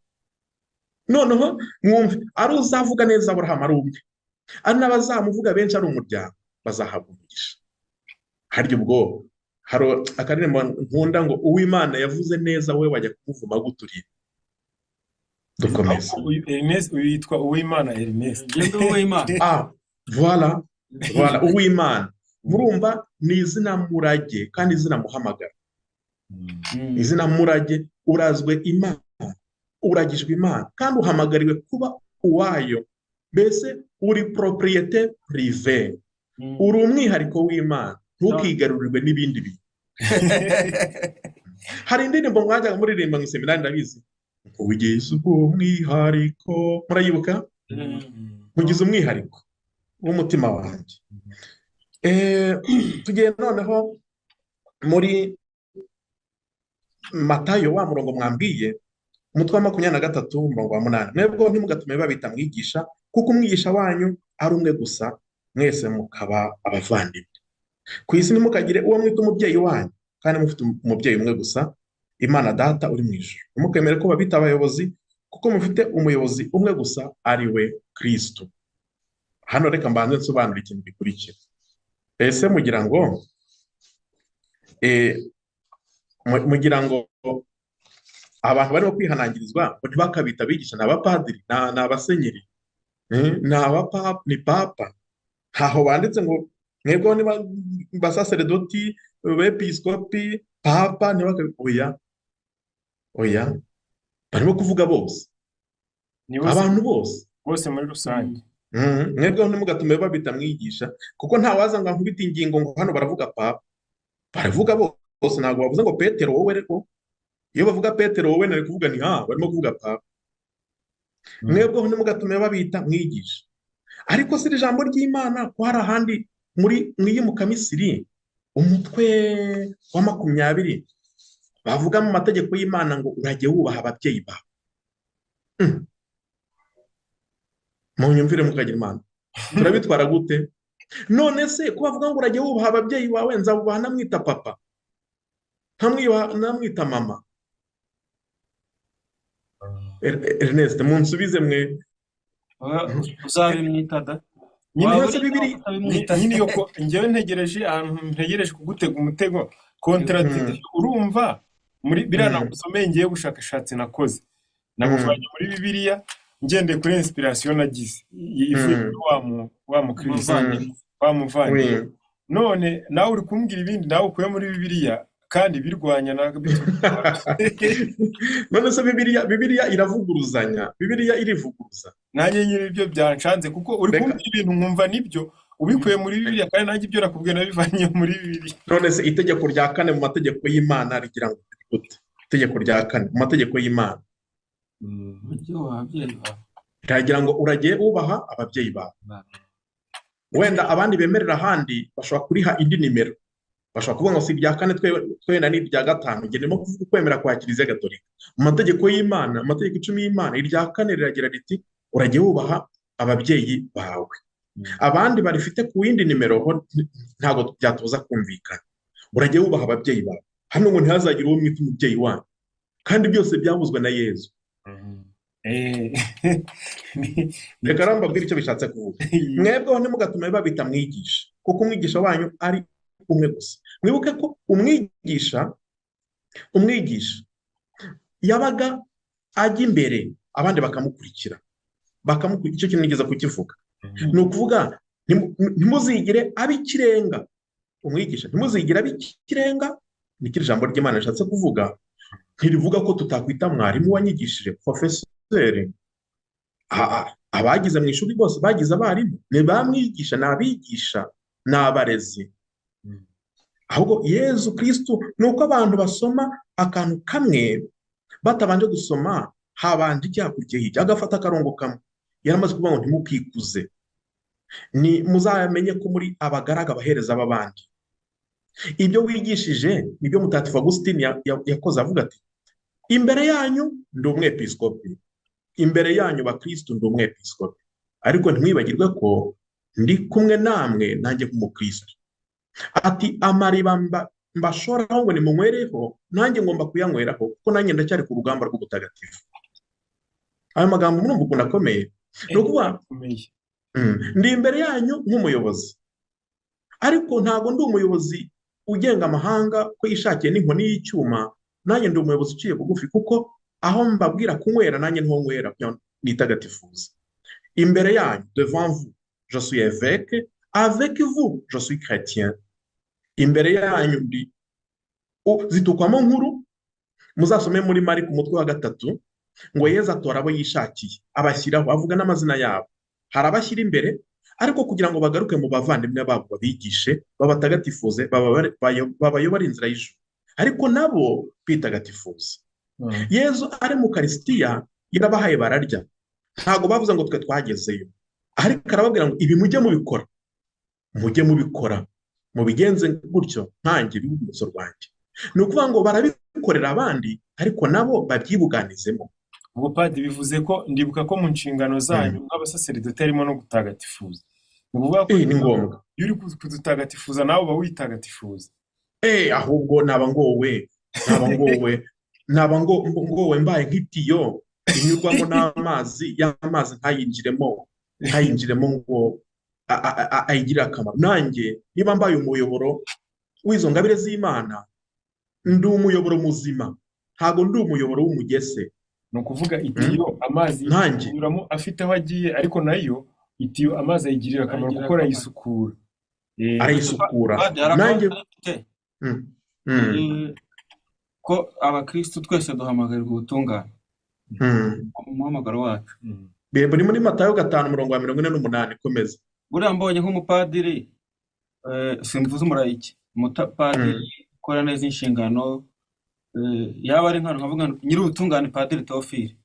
Noneho mwumve, ari uzavuga neza Aburahamu ari umwe, ari n'abazamuvuga benshi ari umuryango, bazahabwa umugisha. Harya ubwo hari akaririmbo nkunda ngo uw'Imana yavuze neza we wajya kumuvuma guturiye. Dukomeze. Uyu Ernest, uyu yitwa Uwimana Ernest. Ngende Uwimana. Ah, voilà, voilà, Uwimana. Murumva ni izina murage kandi izina muhamagara. Izina murage, urazwe Imana, uragijwe Imana kandi uhamagariwe kuba uwayo. Mbese uri propriété privée, uri umwihariko w'Imana, ntukigarurirwe n'ibindi bintu. Hari indirimbo mwajyaga muririmba mu iseminari, ndabizi, ugize umwihariko, murayibuka? Mugize umwihariko w'umutima wanjye. Tugiye noneho muri Matayo, wa murongo mwambwiye, umutwe wa 23, umurongo wa 8: mwebwe ntimugatume babita mwigisha, kuko umwigisha wanyu ari umwe gusa, mwese mukaba abavandimwe. Ku isi ntimukagire uwo mwita umubyeyi wanyu, kandi mufite umubyeyi umwe gusa, Imana Data uri mu ijuru. Ntimukemere ko babita abayobozi, kuko mufite umuyobozi umwe gusa, ari we Kristo. Hano reka mbanze nsobanure ikintu gikurikira. Ese mugira ngo mugira ngo abantu barimo kwihanangirizwa ngo ntibakabita abigisha ni abapadiri, ni abasenyeri, ni abapapa, ni papa? Ntaho banditse ngo mwebweho niba basaseredoti, bepiskopi, papa ntibakabi. Oya, oya, barimo kuvuga bose. Ni bose. Abantu bose. Bose muri rusange. Mwebweho ntimugatume babita mwigisha, kuko ntawaza ngo ankubite ingingo ngo hano baravuga papa. Baravuga bose, ntabwo bavuze ngo Petero wowe. Ariko iyo bavuga Petero wowe, nari kuvuga ni ha barimo kuvuga papa. Mwebweho ntimugatume babita mwigisha. Ariko si iri jambo ry'Imana ko hari ahandi muri mwiyimukamisiri, umutwe wa 20, bavuga mu mategeko y'Imana ngo urajye wubaha ababyeyi bawe? Munyumvire, mukagira Imana, turabitwara gute? None se ko bavuga ngo urajye wubaha ababyeyi bawe, nzabubaha namwita papa, ntamwita mama? Ernest, munsubize mwe. Uzabimwita da. Nyine Waba yose uri Bibiri- utabimwita. Nyine iyo ko njyewe ntegereje ahantu, ntegereje kugutega umutego, contradiction. Urumva muri biriya nagusomeye, ngiye ubushakashatsi nakoze, nabuvanye muri Bibiliya ngendeye kuri inspiration nagize ivuye kuri wa mukristo, Umuvandimwe. wa muvandimwe. Oui. None nawe uri kumbwira ibindi nawe ukuye muri Bibiliya kandi birwanya na None se Bibiliya iravuguruzanya? Bibiliya irivuguruza. Nanjye nyine ibyo byanshanze, kuko uri Reka. kumbwira ibintu nkumva nibyo ubikuye muri Bibiliya, kandi nanjye ibyo nakubwiye nabivanye muri Bibiliya. None se itegeko rya kane mu mategeko y'Imana rigira ngo gute? Itegeko rya kane mu mategeko y'Imana Ujye wubaha ababyeyi bawe. riragira ngo uragiye wubaha ababyeyi bawe. Wenda abandi bemerera ahandi bashobora kuriha indi nimero, bashobora kuvuga ngo si irya kane, twenda ni irya gatanu. Njye ndimo kuvuga ukwemera kwa Kiliziya Gatolika. Mu mategeko y'Imana, mu mategeko 10 y'Imana, irya kane riragira riti: urajye wubaha ababyeyi bawe. Abandi barifite ku yindi nimero ho ntabwo byatubuza kumvikana. Urajye wubaha ababyeyi bawe, hano ngo ntihazagire uwo mwita umubyeyi wanyu, kandi byose byavuzwe na Yezu. Reka rero mbabwire icyo bishatse kuvuga. Mwebweho ntimugatume babita mwigisha, kuko umwigisha wanyu ari umwe gusa. Mwibuke ko umwigisha yabaga ajya imbere, abandi bakamukurikira. Icyo kintu nigeze kukivuga, ni ukuvuga ntimuzigire ab'ikirenga. Umwigisha ntimuzigire ab'ikirenga, ni iri jambo ry'Imana rishatse kuvuga. Ntirivuga ko tutakwita mwarimu wanyigishije porofeseri. Abagize mu ishuri bose bagize abarimu, ni bamwigisha, ni abigisha, ni abarezi. Ahubwo Yezu Kristu ni uko abantu basoma akantu kamwe batabanje gusoma habanje icyakurikiyeho iki, agafata akarongo kamwe. Yaramaze kuvuga ngo ntimukikuze, ni muzamenye ko muri abagaraga abahereza b'abandi. Ibyo wigishije nibyo Mutagatifu Augustine yakoze avuga ati imbere yanyu ndi umwepiskopi, imbere yanyu bakristu ndi umwepiskopi, ariko ntimwibagirwe ko ndi kumwe namwe nanjye nk'umukristu. Ati amariba mbashoraho ngo nimunywereho, nanjye ngomba kuyanyweraho kuko nanjye ndacyari ku rugamba rw'ubutagatifu. Ayo magambo murumva ukuntu akomeye. Ni ukuvuga ndi imbere yanyu nk'umuyobozi, ariko ntabwo ndi umuyobozi ugenga amahanga ko yishakiye n'inkoni y'icyuma, nanjye ndi umuyobozi uciye bugufi, kuko aho mbabwira kunywera nanjye niho nywera nitagatifuza. Imbere yanyu, devant vous, je suis évêque, avec vous, je suis chrétien. Imbere yanyu ndi zitukwamo nkuru. Muzasome muri Mariko umutwe wa 3 ngo Yezu atora abo yishakiye abashyiraho, avuga n'amazina yabo. Hari abashyira imbere, ariko kugira ngo bagaruke mu bavandimwe babo babigishe, babatagatifuze, babayobore inzira y'ijuru, ariko nabo kwitagatifuza. Yezu ari mu Karisitiya yarabahaye bararya, ntabwo bavuze ngo twe twagezeyo, ariko arababwira ngo ibi mujye mubikora, mujye mubikora, mubigenze gutyo nkanjye urwibutso rwanjye. Ni ukuvuga ngo barabikorera abandi, ariko nabo babyibuganizemo. Ubwo padiri bivuze ko ndibuka ko mu nshingano zanyu nk'abasaseridoti harimo no gutagatifuza. Ni ukuvuga ko ni ngombwa. Iyo uri kudutagatifuza nawe uba witagatifuza. Ahubwo naba ngowe, naba ngowe mbaye nk'itiyo inyurwamo n'amazi, y'amazi ntayinjiremo ngo ayigirire akamaro. Nanjye niba mbaye umuyoboro w'izo ngabire z'Imana, ndi umuyoboro muzima, ntabwo ndi umuyoboro w'umugese. Ni ukuvuga itiyo amazi anyuramo afite aho agiye, ariko nayo itiyo amazi ayigirira akamaro kuko arayisukura. Arayisukura. Nanjye ko abakristu twese duhamagarirwa ubutungane umuhamagaro wacu. Buri muri Matayo 5:48 komeza. Buriya mbonye nk'umupadiri, simvuze umurayiki, umupadiri ukora neza inshingano, yaba ari nkano nkavuga nyiri ubutungane Padiri Théophile,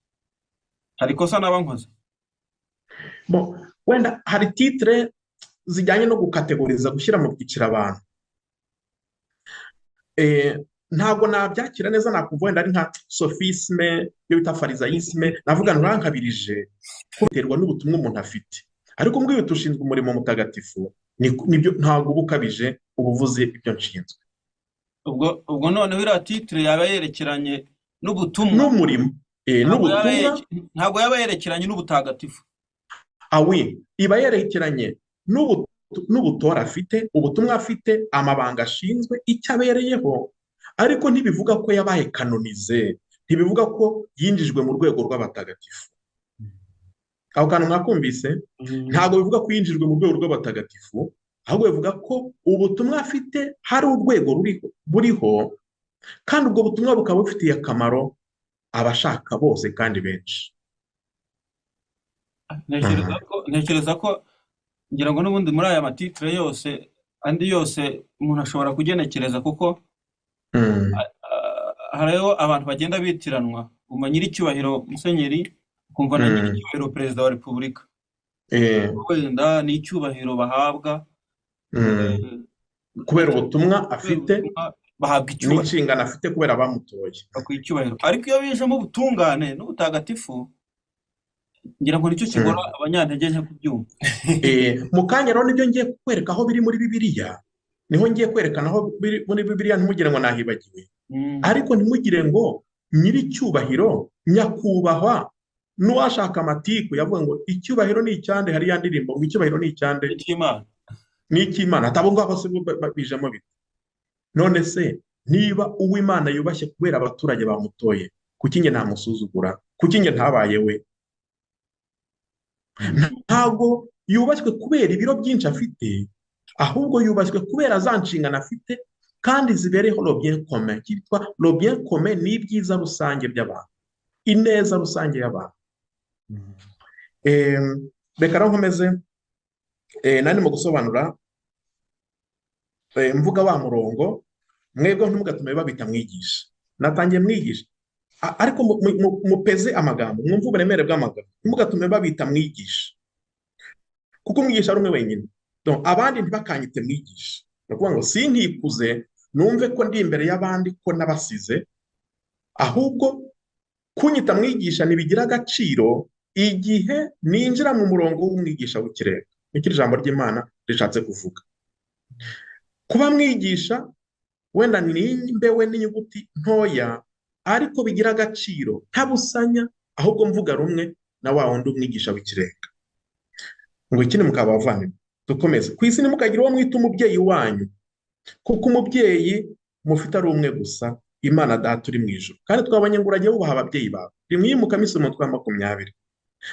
hari ikosa naba nkoze? Bon, wenda hari titre zijyanye no gukategoriza, gushyira mu byiciro abantu. Ntabwo nabyakira neza, nakumva wenda ari nka sophisme, iyo bita farisayisme, navuga nurankabirije, biterwa n'ubutumwa umuntu afite. Ariko mbwiwe tushinzwe umurimo mutagatifu, nibyo, ntabwo uba ukabije, ubuvuze ibyo nshinzwe. Ubwo noneho iriya titre yaba yerekeranye n'ubutumwa n'umurimo, n'ubutumwa, ntabwo yaba yerekeranye n'ubutagatifu. Awi, iba yerekeranye n'ubutora afite, ubutumwa afite, amabanga ashinzwe, icyo abereyeho, ariko ntibivuga ko yabaye kanonize, ntibivuga ko yinjijwe mu rwego rw'abatagatifu. Aho kantu mwakumvise? Ntabwo bivuga ko yinjijwe mu rwego rw'abatagatifu, ahubwo bivuga ko ubutumwa afite hari urwego buriho, kandi ubwo butumwa bukaba bufitiye akamaro abashaka bose kandi benshi. Ntekereza ko ngira ngo n'ubundi muri aya matitre yose andi yose umuntu ashobora kugenekereza, kuko hariho abantu bagenda bitiranwa, umva nyiricyubahiro musenyeri, ukumva na nyiricyubahiro perezida wa repubulika, wenda ni icyubahiro bahabwa kubera ubutumwa afite, bahabwa icyubahiro n'inshingano afite kubera abamutoye, bakwiye icyubahiro. Ariko iyo bijemo ubutungane n'ubutagatifu, ngira ngo nicyo kigora abanyantege nke kubyumva. Mu kanya rero nibyo ngiye kukwereka aho biri muri Bibiliya, niho ngiye kwerekana aho biri muri Bibiliya, ntimugire ngo nahibagiwe. Ariko ntimugire ngo nyiricyubahiro nyakubahwa n'uwashaka amatiku yavuga ngo icyubahiro ni icyande, hari ya ndirimbo ngo icyubahiro ni icyande, ni icy'Imana, atabo ngabo se bijemo bite? None se niba uw'Imana yubashye kubera abaturage bamutoye, kuki nge ntamusuzugura? Kuki nge ntabaye we? Ntabwo yubashywe kubera ibiro byinshi afite, ahubwo yubashywe kubera za nshingano afite, kandi zibereho le bien commun. Cyitwa le bien commun ni ibyiza rusange by'abantu, ineza rusange y'abantu. Reka rero nkomeze, nari mu gusobanura Mvuga wa murongo, mwebwe ntimugatume babita mwigisha. Natangiye mwigisha, ariko mupeze amagambo, mwumve uburemere bw'amagambo. Ntimugatume babita mwigisha, kuko umwigisha ari umwe wenyine. Donc, abandi ntibakanyite mwigisha. Ni ukuvuga ngo sinkikuze numve ko ndi imbere y'abandi ko nabasize, ahubwo kunyita mwigisha ntibigira agaciro igihe ninjira mu murongo w'umwigisha w'ikirenga. Nicyo ijambo ry'Imana rishatse kuvuga. Kuba mwigisha wenda nimbewe n'inyuguti ntoya, ariko bigira agaciro ntabusanya, ahubwo mvuga rumwe na wa wundi umwigisha w'ikirenga. Ngo ikindi mukaba abavandimwe, dukomeze. Ku isi ntimukagira uwo mwita umubyeyi wanyu, kuko umubyeyi mufite ari umwe gusa, Imana Data uri mu ijuru. Kandi twabonye ngo urajye wubaha ababyeyi bawe. Rimwimuka isomo twa 20.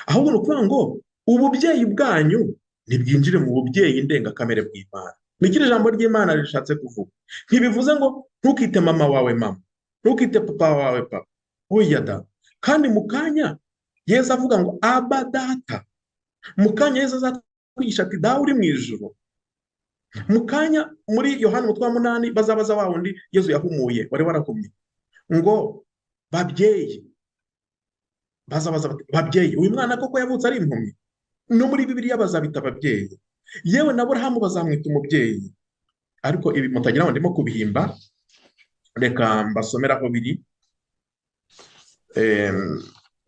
Ahubwo ni ukuvuga ngo ububyeyi bwanyu ntibwinjire mu bubyeyi ndengakamere bw'Imana. Nicyo ijambo ry'Imana rishatse kuvuga. Ntibivuze ngo ntukite mama wawe mama, ntukite papa wawe papa. Oya da. Kandi mu kanya Yesu avuga ngo Aba Data. Mu kanya Yesu azatwigisha ati Dawe uri mu ijuru. Mu kanya muri Yohana umutwe wa 8 bazabaza wa wundi Yesu yahumuye wari warakumye ngo babyeyi, bazabaza bati babyeyi, uyu mwana koko yavutse ari impumyi? No muri Bibiliya bazabita ababyeyi, yewe na Aburahamu bazamwita umubyeyi. Ariko ibi mutagira ngo ndimo kubihimba, reka mbasomere aho biri.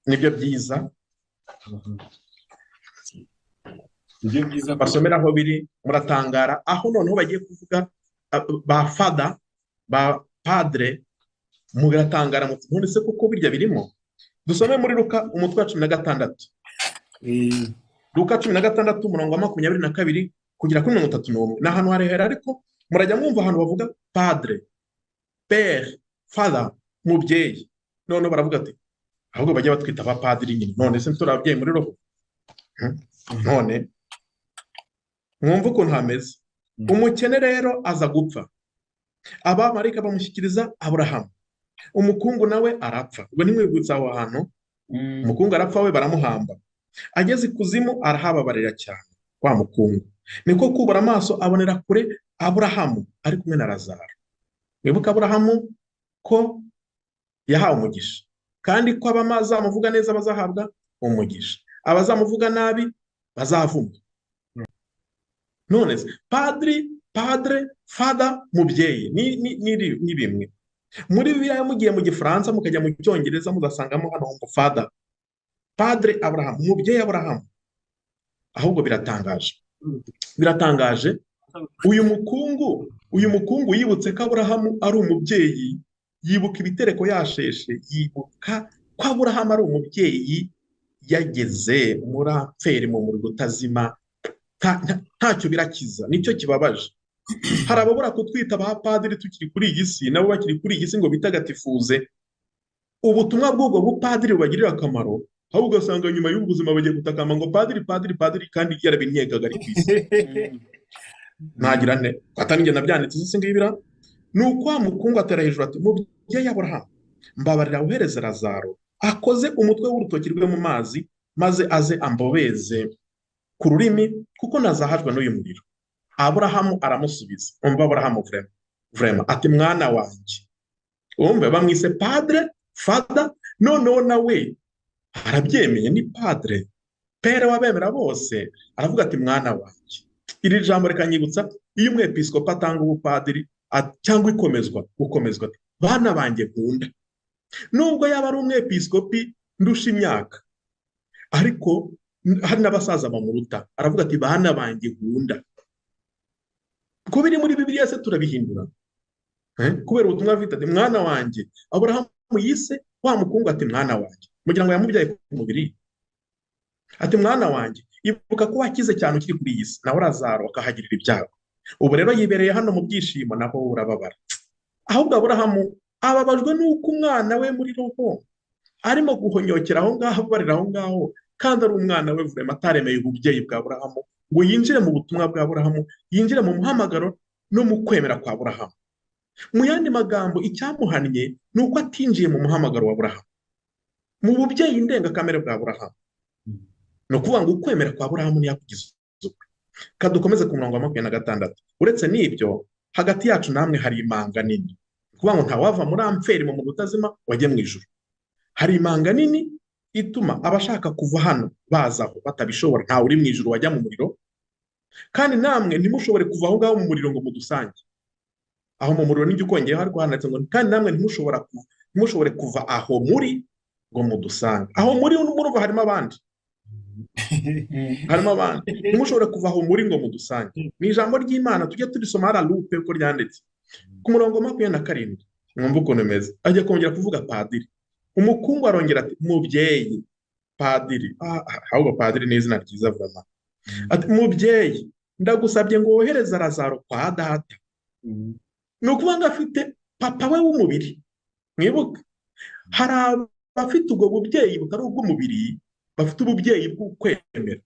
Nibyo byiza. Nibyo byiza. Basomera aho biri, muratangara aho noneho bagiye kuvuga ba fada, ba padre, muratangara muti none se kuko birya birimo. Dusome muri Luka umutwe wa 16. Luka 16 umurongo wa 22 kugera kuri 31. Ni ahantu harehera, ariko murajya mwumva ahantu bavuga padre, père, fada, mubyeyi. Noneho baravuga ati ahubwo bajya batwita abapadiri nyine, none se turi ababyeyi muri roho? None mwumve ukuntu hameze. Umukene rero aza gupfa, abamarayika bamushyikiriza Aburahamu. Umukungu nawe arapfa. Ubwo ntimwibutse aho hantu, umukungu arapfa we baramuhamba. Ageze ikuzimu arahababarira cyane wa mukungu. Niko kubura amaso abonera kure Aburahamu ari kumwe na Lazaro. Mwibuke Aburahamu ko yahawe umugisha, kandi ko abazamuvuga neza bazahabwa umugisha, abazamuvuga nabi bazavumwa. None se padri, padre, fada, mubyeyi ni bimwe. Muri Bibiliya mugiye mu Gifaransa mukajya mu Cyongereza muzasangamo hano ngo fada, padre Abraham, mubyeyi Abraham. Ahubwo biratangaje, biratangaje. Uyu mukungu yibutse ko Aburahamu ari umubyeyi, yibuka ibitereko yasheshe, yibuka ko Aburahamu ari umubyeyi yageze muri apferi mu muriro utazima, ntacyo birakiza. Nicyo kibabaje. Hari ababura kutwita ba padiri tukiri kuri iyi si, nabo bakiri kuri iyi si ngo bitagatifuze ubutumwa bw'ubwo bupadiri bubagirira akamaro, ahubwo ugasanga nyuma y'ubuzima bagiye gutakamba ngo padiri, padiri, padiri, kandi yarabinyegaga ari ku isi. Ntagira nte atari njye nabyanditse se ngibira. Ni uko wa mukungu atera hejuru ati mubyeyi Aburahamu, mbabarira wohereze Lazaro akoze umutwe w'urutoki rwe mu mazi, maze aze ambobeze ku rurimi, kuko nazahajwe n'uyu muriro. Aburahamu aramusubiza. Umva Aburahamu vrema ati mwana wanjye. Umve bamwise padre, fada, noneho nawe arabyemeye ni padre, pere wabemera bose, aravuga ati mwana wanjye. Iri jambo rikanyibutsa iyo umwepiskopi atanga ubupadiri cyangwa ikomezwa, gukomezwa ati bana banjye nkunda. Nubwo yaba ari umwepiskopi ndusha imyaka, ariko hari n'abasaza bamuruta, aravuga ati bana banjye nkunda. Ko biri muri Bibiliya se turabihindura? Kubera ubutumwa afite ati mwana wanjye. Aburahamu yise wa mukungu ati mwana wanjye, mugira ngo yamubyaye ku mubiri. Ati mwana wanjye, ibuka ko wakize cyane ukiri kuri iyi si, nawe Lazaro akahagirira ibyago. Ubu rero yibereye hano mu byishimo, naho urababara. Ahubwo Aburahamu ababajwe n'uko umwana we muri roho arimo guhonyokera aho ngaho, ababarira aho ngaho, kandi ari umwana we vurema ataremeye ububyeyi bwa Aburahamu ngo yinjire mu butumwa bwa Aburahamu, yinjire mu muhamagaro no mu kwemera kwa Aburahamu. Mu yandi magambo, icyamuhannye ni uko atinjiye mu muhamagaro wa Aburahamu, mu bubyeyi ndengakamere bwa Aburahamu. Ni ukuvuga ngo ukwemera kwa Aburahamu ntiyakugize ukwe. Kadukomeze ku murongo wa 26. Uretse n'ibyo, Hagati yacu namwe hari imanga nini. Ni ukuvuga ngo ntawava muri amferi mu muriro utazima wajye mu ijuru. Hari imanga nini ituma abashaka kuva hano baza aho batabishobora, ntawe uri mu ijuru wajya mu muriro, kandi namwe ntimushobore kuva aho ngaho mu muriro ngo mudusange. Aho mu muriro n'ijya ukongeyeho, ariko handitse ngo kandi namwe ntimushobore kuva aho muri ngo mudusange. Aho muri murumva harimo abandi, harimo abandi. Ntimushobore kuva aho muri ngo mudusange. Ni ijambo ry'Imana, tujye turisoma hariya lupe uko ryanditse. Ku murongo 27, mwumve ukuntu bimeze. Ajya kongera kuvuga padiri. Umukungu arongera ati mubyeyi padiri, ahubwo padiri ni izina ryiza vraiment. Ati mubyeyi, ndagusabye ngo wohereze Lazaro kwa data. Ni ukuvuga ngo afite papa we w'umubiri. Mwibuke hari abafite ubwo bubyeyi butari ubw'umubiri, bafite ububyeyi bw'ukwemera.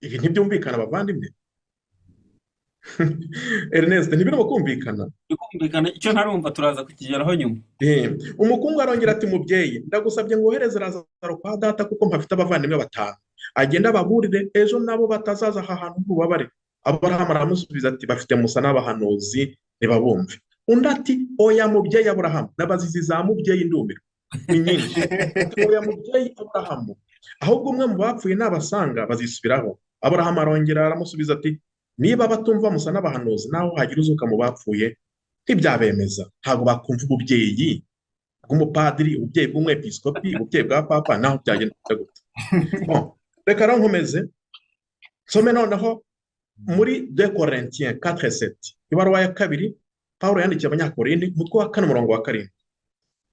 Ibi ntibyumvikana bavandimwe. Ernest, ntibirimo kumvikana. Bikumvikana, icyo ntarumva turaza kukigeraho nyuma. Umukungu arongera ati mubyeyi, ndagusabye ngo wohereze Lazaro kwa data kuko mpafite abavandimwe 5. Agenda ababurire, ejo nabo batazaza aha hantu h'ububabare. Aburahamu aramusubiza ati bafite Musa n'abahanuzi ntibabumve. Undi ati oya mubyeyi Aburahamu, n'abazizi za mubyeyi ndumirwa ni nyinshi. Ati oya mubyeyi Aburahamu, ahubwo umwe mu bapfuye nabasanga bazisubiraho. Aburahamu arongera aramusubiza ati niba batumva Musa n'abahanuzi, naho hagira uzuka mu bapfuye ntibyabemeza. Ntabwo bakumva ububyeyi bw'umupadiri, ububyeyi bw'umwepiskopi, ububyeyi bwa papa, naho byagenda gute. Bon, reka rero nkomeze nsome noneho muri 2 Corinthiens 4:7, ibaruwa ya kabiri Pawulo yandikiye Abanyakorinti, umutwe wa 4 umurongo wa 7.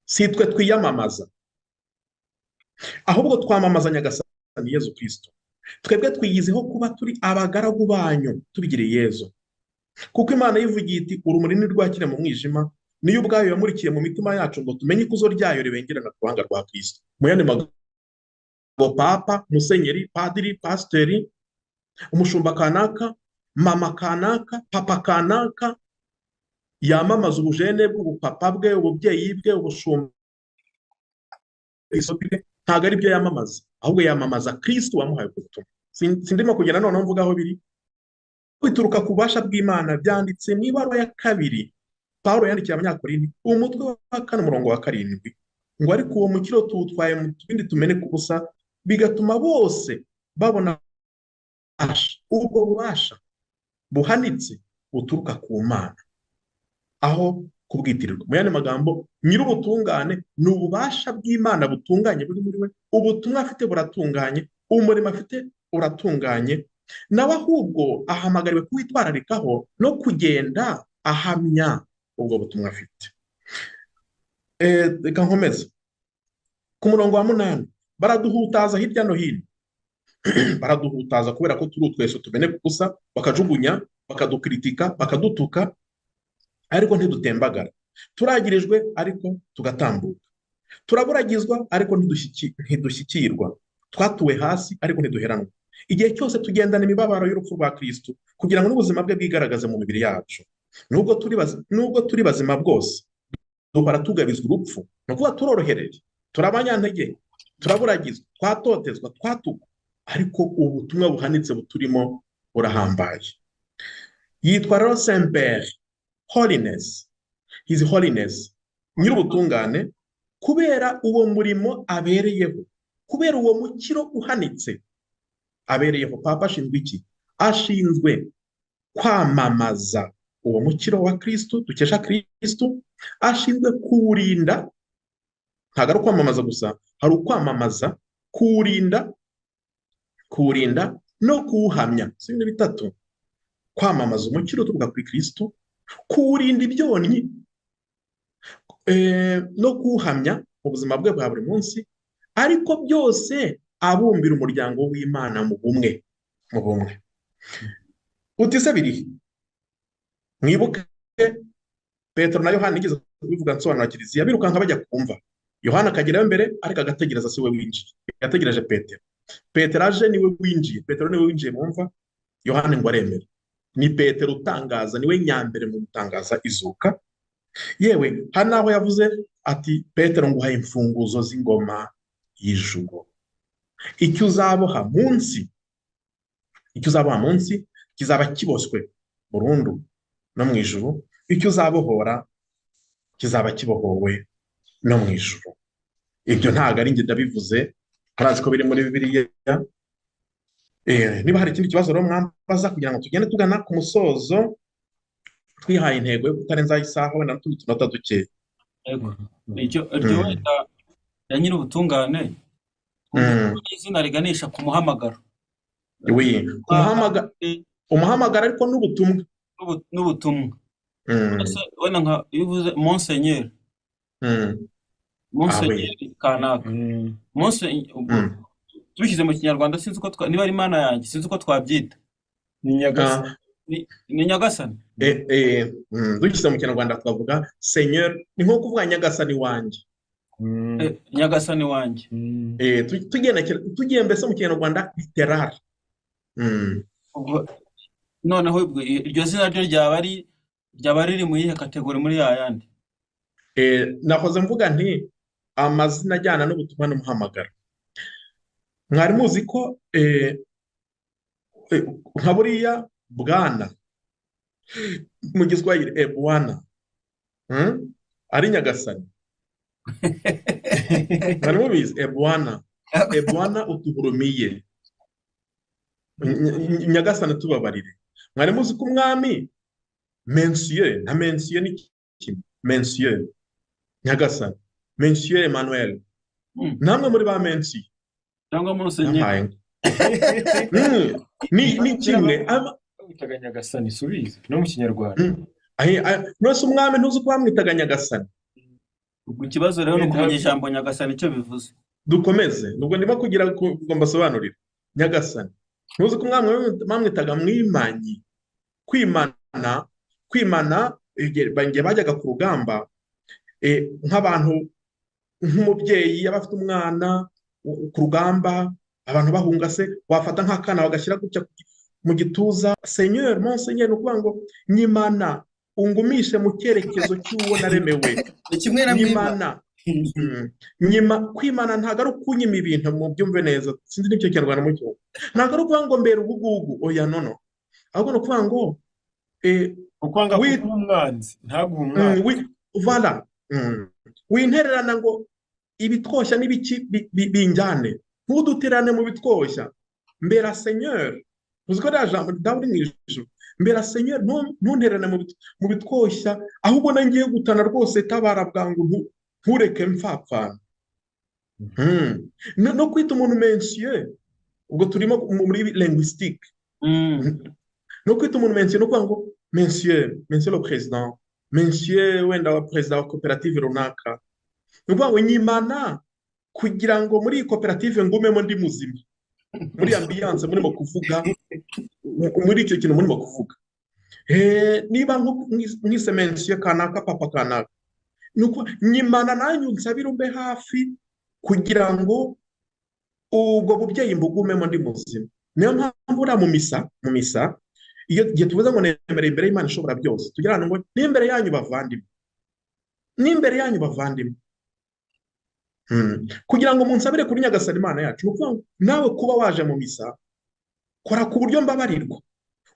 Si twe twiyamamaza, ahubwo twamamaza Nyagasani Yezu Kristo. Twebwe twiyiziho kuba turi abagaragu banyu tubigiriye Yezu. Kuko Imana yivugiye iti urumuri ntirwakire mu mwijima, niyo ubwayo yamurikiye mu mitima yacu ngo tumenye ikuzo ryayo ribengerana ku ruhanga rwa Kristo. Mu yandi magambo, papa, musenyeri, padiri, pasiteri, umushumba kanaka, mama kanaka, papa kanaka, yamamaza ubujene bw'ubupapa bwe, ububyeyi bwe, ubushumba bwe, ntabwo ari byo yamamaza, ahubwo yamamaza Kristo wamuhaye ubwo butumwa. Sindimo kugenda noneho mvuga aho biri. Bituruka ku bubasha bw'Imana, byanditse mu ibaruwa ya kabiri Pawulo yandikiye Abanyakorinti, umutwe wa 4 umurongo wa 7, ngo ariko uwo mukiro tuwutwaye mu tubindi tumeneka ubusa, bigatuma bose babona ubwo bubasha buhanitse buturuka ku Mana, aho kubwitirirwa. Mu yandi magambo, nyir'ubutungane ni ububasha bw'Imana butunganye buri muri we, ubutumwa afite buratunganye, umurimo afite uratunganye, nawe ahubwo ahamagariwe kuwitwararikaho no kugenda ahamya ubwo butumwa afite. Reka nkomeze ku murongo wa 8, baraduhutaza hirya no hino. Baraduhutaza kubera ko turi utweso tumeneka ubusa, bakajugunya, bakadukritika, bakadutuka, ariko ntidutembagara. Turagirijwe ariko tugatambuka, turaburagizwa ariko ntidushyikirwa, twatuwe hasi ariko ntiduheranwa. Igihe cyose tugendana imibabaro y'urupfu rwa Kristo, kugira ngo n'ubuzima bwe bwigaragaze mu mibiri yacu. Nubwo turi bazima bwose, duhora tugabizwa urupfu. Ni ukuvuga turorohereye, turabanyantege, turaburagizwa, twatotezwa, twatukwa, ariko ubutumwa buhanitse buturimo burahambaye. Yitwa rero Saint Père, holiness, his holiness, nyir'ubutungane, kubera uwo murimo abereyeho, kubera uwo mukiro uhanitse abereyeho. Papa ashinzwe iki? Ashinzwe kwamamaza uwo mukiro wa Kristo dukesha Kristo, ashinzwe kuwurinda. Ntabwo ari ukwamamaza gusa, hari ukwamamaza, kuwurinda, kuwurinda no kuwuhamya. Si ibintu bitatu: kwamamaza umukiro uturuka kuri Kristo, kuwurinda ibyonnyi, no kuwuhamya mu buzima bwe bwa buri munsi, ariko byose abumbira umuryango w'Imana mu bumwe, mu bumwe. Uti se birihe? Mwibuke Petero na Yohana nigeze kubivuga nsobanura Kiliziya, birukanka bajya kumva. Yohana akagerayo mbere ariko agategereza, si we winjiye, yategereje Petero. Petero aje niwe winjiye, Petero niwe winjiye mu mva, Yohana ngo aremere. Ni Petero utangaza, niwe nyambere mu gutangaza izuka. Yewe hari n'aho yavuze ati Petero nguhaye imfunguzo z'ingoma y'ijuru, icyo uzaboha munsi, icyo uzaboha munsi kizaba kiboswe burundu no mu ijuru, Icyo uzabohora kizaba kibohowe no mu ijuru. Ibyo ntabwo ari njye ndabivuze, murazi ko biri muri Bibiliya. Niba hari ikindi kibazo rero mwambaza kugira ngo tugende tugana ku musozo, twihaye intego yo kutarenzaho isaha wenda n'utundi tunota dukeya. Yego. Iryo wenda ya nyir'ubutungane, twumva ko izina riganisha ku muhamagaro. Oui, umuhamagaro ariko n'ubutumwa. N'ubutumwa. Wenda nka iyo uvuze Monseigneur. Monseigneur kanaka. Tubishyize mu Kinyarwanda sinzi uko niba ari Imana yanjye sinzi uko twabyita. Ni Nyagasani. Ni Nyagasani. Dushyize mu Kinyarwanda twavuga Seigneur, ni nko kuvuga Nyagasani wanjye. Nyagasani wanjye. Tugiye mbese mu Kinyarwanda literal. Noneho iryo zina ryo ryaba riri mu yihe kategori muri ya yandi? Nahoze mvuga nti amazina ajyana n'ubutumwa n'umuhamagaro. Mwari muzi ko nka buriya bwana mu Giswahili bwana ari Nyagasani. Mwari mubizi bwana, bwana utuhurumiye, Nyagasani tubabarire. Mwari muzi ko umwami Monsieur na Monsieur ni kimwe, Monsieur Nyagasani, Monsieur Emmanuel, namwe muri ba Monsieur cyangwa Monseigneur ni kimwe. Bamwitaga Nyagasani subize no mu Kinyarwanda. Nose umwami ntuzi ko bamwitaga Nyagasani. Ubwo ikibazo rero ni ukumenya ijambo Nyagasani icyo bivuze. Dukomeze, nubwo ndimo kugira ngo mbasobanurire. Nyagasani ntuzi ko umwami bamwitaga mwimanyi. Kwimana igihe bajyaga ku rugamba, nk'abantu nk'umubyeyi yaba afite umwana ku rugamba, abantu bahunga se wafata nk'akana bagashyira gutya mu gituza, Seigneur Monseigneur, ni ukuvuga ngo nyimana ungumishe mu cyerekezo cy'uwo naremewe. Nyimana kwimana ntabwo ari ukunyima ibintu, mu byumve neza, sinzi n'icyo Kinyarwanda mu cyo, ntabwo ari ukuvuga ngo mbere ubugugu, oya nono, ahubwo ni ukuvuga ngo ukwanga kuba umwanzi ntaguhe umwanzi, voilà, wintererana ngo ibitwoshya n'ibiki binjyane, ntuduterane mu bitwoshya, mbera Seigneur, uzi ko jambo dawe uri mu ijuru, mbera Seigneur, ntuntererane mu bitwoshya, ahubwo nangiye gutana rwose, tabara bwangu, ntureke mfapfana. No kwita umuntu monsieur, ubwo turimo muri linguistique, no kwita umuntu monsieur no kuvuga ngo monsieur, monsieur le président, monsieur wenda wa perezida wa koperative runaka, ni ukuvuga ngo nyimana kugira ngo muri iyi koperative ngumemo ndi muzima, muri ambiance murimo kuvuga, muri icyo kintu murimo kuvuga. Niba nkise monsieur kanaka, papa kanaka, nuko nyimana nanyu nsabira umbe hafi kugira ngo ubwo bubyeyi mbugumemo ndi muzima. Niyo mpamvu ura mu misa iyo gihe tuvuze ngo nemere imbere y'Imana ishobora byose, tugira ngo n'imbere yanyu bavandimwe, n'imbere yanyu bavandimwe, kugira ngo munsabire kuri Nyagasani Imana yacu. Nuko nawe kuba waje mu misa, kora ku buryo mbabarirwa,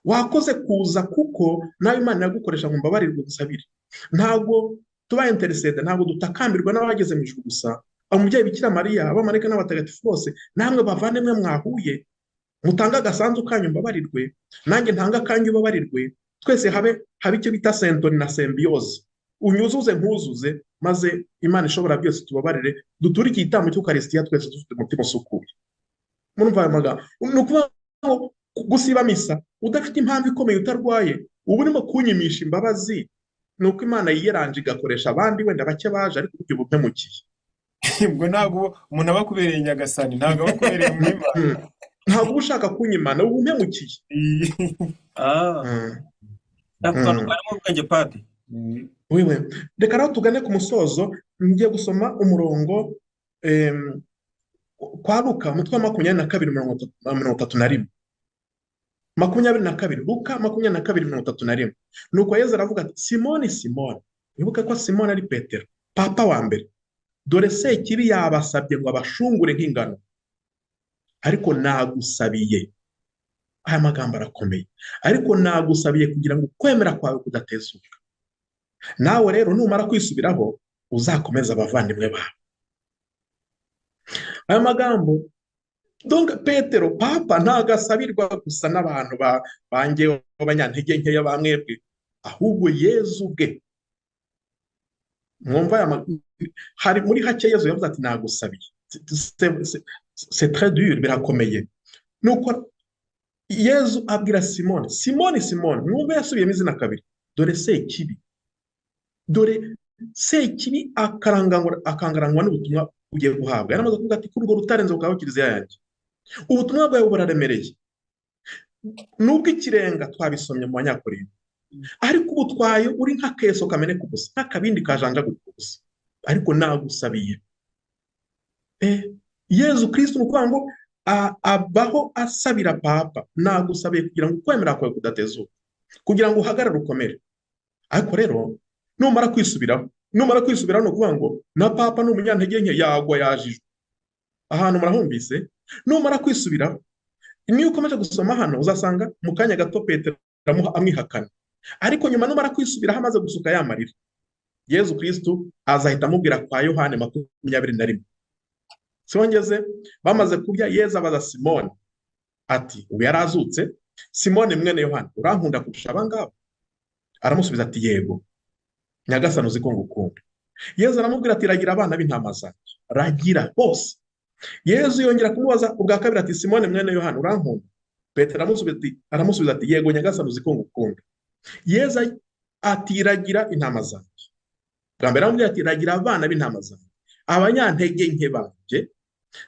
wakoze kuza kuko nawe Imana yagukoresha ngo mbabarirwe gusabire. Ntabwo tuba intercede, ntabwo dutakambirwa n'abageze mu ijuru gusa, umubyeyi Bikira Mariya, abamarayika n'abatagatifu bose, namwe bavandimwe mwahuye, mutanga agasanzu kanyu mbabarirwe, nanjye ntanga akanyu babarirwe, twese habe icyo bita sentoni na symbiose, unyuzuze nkuzuze, maze Imana ishobora byose tubabarire, duture igitambo cy'Ukarisitiya twese dufite umutima usukuye. Murumva aya magambo? Ni ukuvuga ngo gusiba misa udafite impamvu ikomeye, utarwaye, uba urimo kunyimisha imbabazi. Ni uko Imana yiyeranje igakoresha abandi wenda bake baje, ariko ibyo bumpemukiye. Ubwo ntabwo umuntu aba akubereye Nyagasani, ntabwo aba akubereye umwimana, ntabwo uba ushaka kunyimana, uba umpemukiye. Reka rero tugane ku musozo. Ngiye gusoma umurongo kwa Luka umutwe wa 22 31. 22 Luka 22:31. Nuko Yezu aravuga ati Simoni, Simoni, wibuke ko Simoni ari Petero, papa wa mbere, dore Sekibi yabasabye ngo abashungure nk'ingano, ariko nagusabiye. Aya magambo arakomeye. Ariko nagusabiye kugira ngo kwemera kwawe kudatezuka. Nawe rero numara kwisubiraho uzakomeza abavandimwe bawe. Aya magambo donc Petero, papa ntago asabirwa gusa n'abantu banjye b'abanyantege nkeya ba mwebwe, ahubwo Yezu ubwe. Mwumva aya hari muri hake Yezu yavuze ati nagusabiye. C'est très dur, birakomeye. Nuko Yezu abwira Simoni, Simoni, Simoni, mwumva yasubiyemo izina kabiri, dore Sekibi, dore Sekibi akangaranywa n'ubutumwa ugiye guhabwa. Yaramaze kuvuga ati kuri urwo rutare nzubakaho kiliziya yanjye. Ubutumwa bwawe buraremereye, nubwo ikirenga twabisomye mu Banyakorinto, ariko ubutwaye uri nk'akeso kameneka ubusa, nk'akabindi kajanjagurika ubusa, ariko nagusabiye. Yezu Kristo ni ukuvuga ngo abaho asabira papa, nagusabiye kugira ngo ukwemera kwawe kudatezuka, kugira ngo uhagarare ukomere. Ariko rero numara kwisubiraho, numara kwisubiraho ni ukuvuga ngo na papa ni umunyantege nke, yagwa yajijwe. Ahantu murahumvise? Numara kwisubiraho, niyo ukomeje gusoma hano uzasanga mu kanya gato Petero amwihakana, ariko nyuma numara kwisubiraho amaze gusuka ya marira, Yezu Kristo azahita amubwira kwa Yohani 21. Songeze bamaze kurya, Yezu abaza Simoni ati ubu yarazutse, Simoni mwene Yohani urankunda kurusha abangaba? Aramusubiza ati yego Nyagasani uzi ko ngukunda. Yezu aramubwira ati ragira abana b'intama zanjye, ragira bose. Yezu yongera kumubaza ubwa kabiri ati Simoni mwene Yohani urankunda? Petero aramusubiza ati yego Nyagasani uzi ko ngukunda. Yezu ati ragira intama zanjye. Bwa mbere aramubwira ati ragira abana b'intama zanjye, abanyantege nke banjye.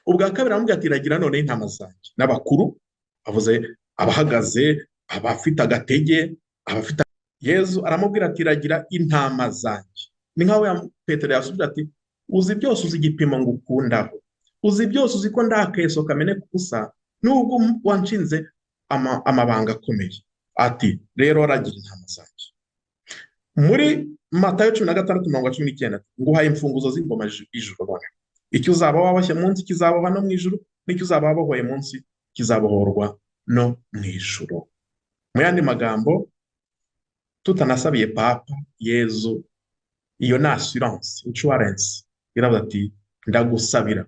Ubwa kabiri aramubwira ati ragira none intama zanjye n'abakuru, avuze abahagaze, abafite agatege, abafite. Yezu aramubwira ati ragira intama zanjye. Ni nkaho Petero yasubije ati uzi byose, uzi igipimo ngukundaho, uzi byose, uzi ko ndakeso kameneka ubusa, nubwo wanshinze amabanga akomeye. Ati rero ragira intama zanjye. Muri Matayo 16:19 nguhaye imfunguzo z'ingoma y'ijuru, none icyo uzaba waboshye munsi kizabohwa no mu ijuru, n'icyo uzaba wabohoye munsi kizabohorwa no mu ijuru. Mu yandi magambo, tutanasabiye papa, Yezu iyo ni assurance, insurance, iravuga ati ndagusabira.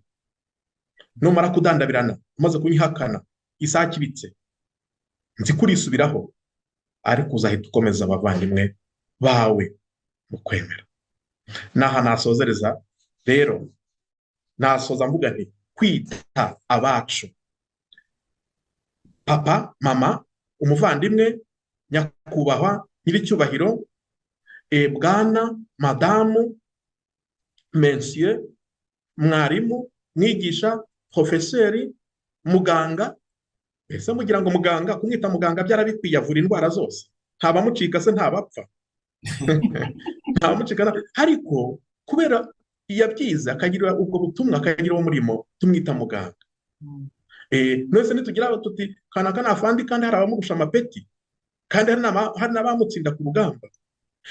Numara kudandabirana, umaze kunyihakana, isaha kibitse, nzi kurisubiraho, ariko uzahita ukomeza abavandimwe bawe mu kwemera. Naha nasozereza rero, nasoza mvuga nti kwita abacu, papa, mama, umuvandimwe, nyakubahwa, nyiricyubahiro, bwana, madamu, monsieur, mwarimu, mwigisha, profeseri, muganga. Ese mugira ngo muganga, kumwita muganga byarabikwiye, avura indwara zose, ntabamucika se ntabapfa, ntabamucika. Ariko kubera yabyize akagira ubwo butumwa, akagira uwo murimo, tumwita muganga. None nitugira tuti kanaka nafandi, kandi hari abamurusha amapeti, kandi hari n'abamutsinda ku rugamba,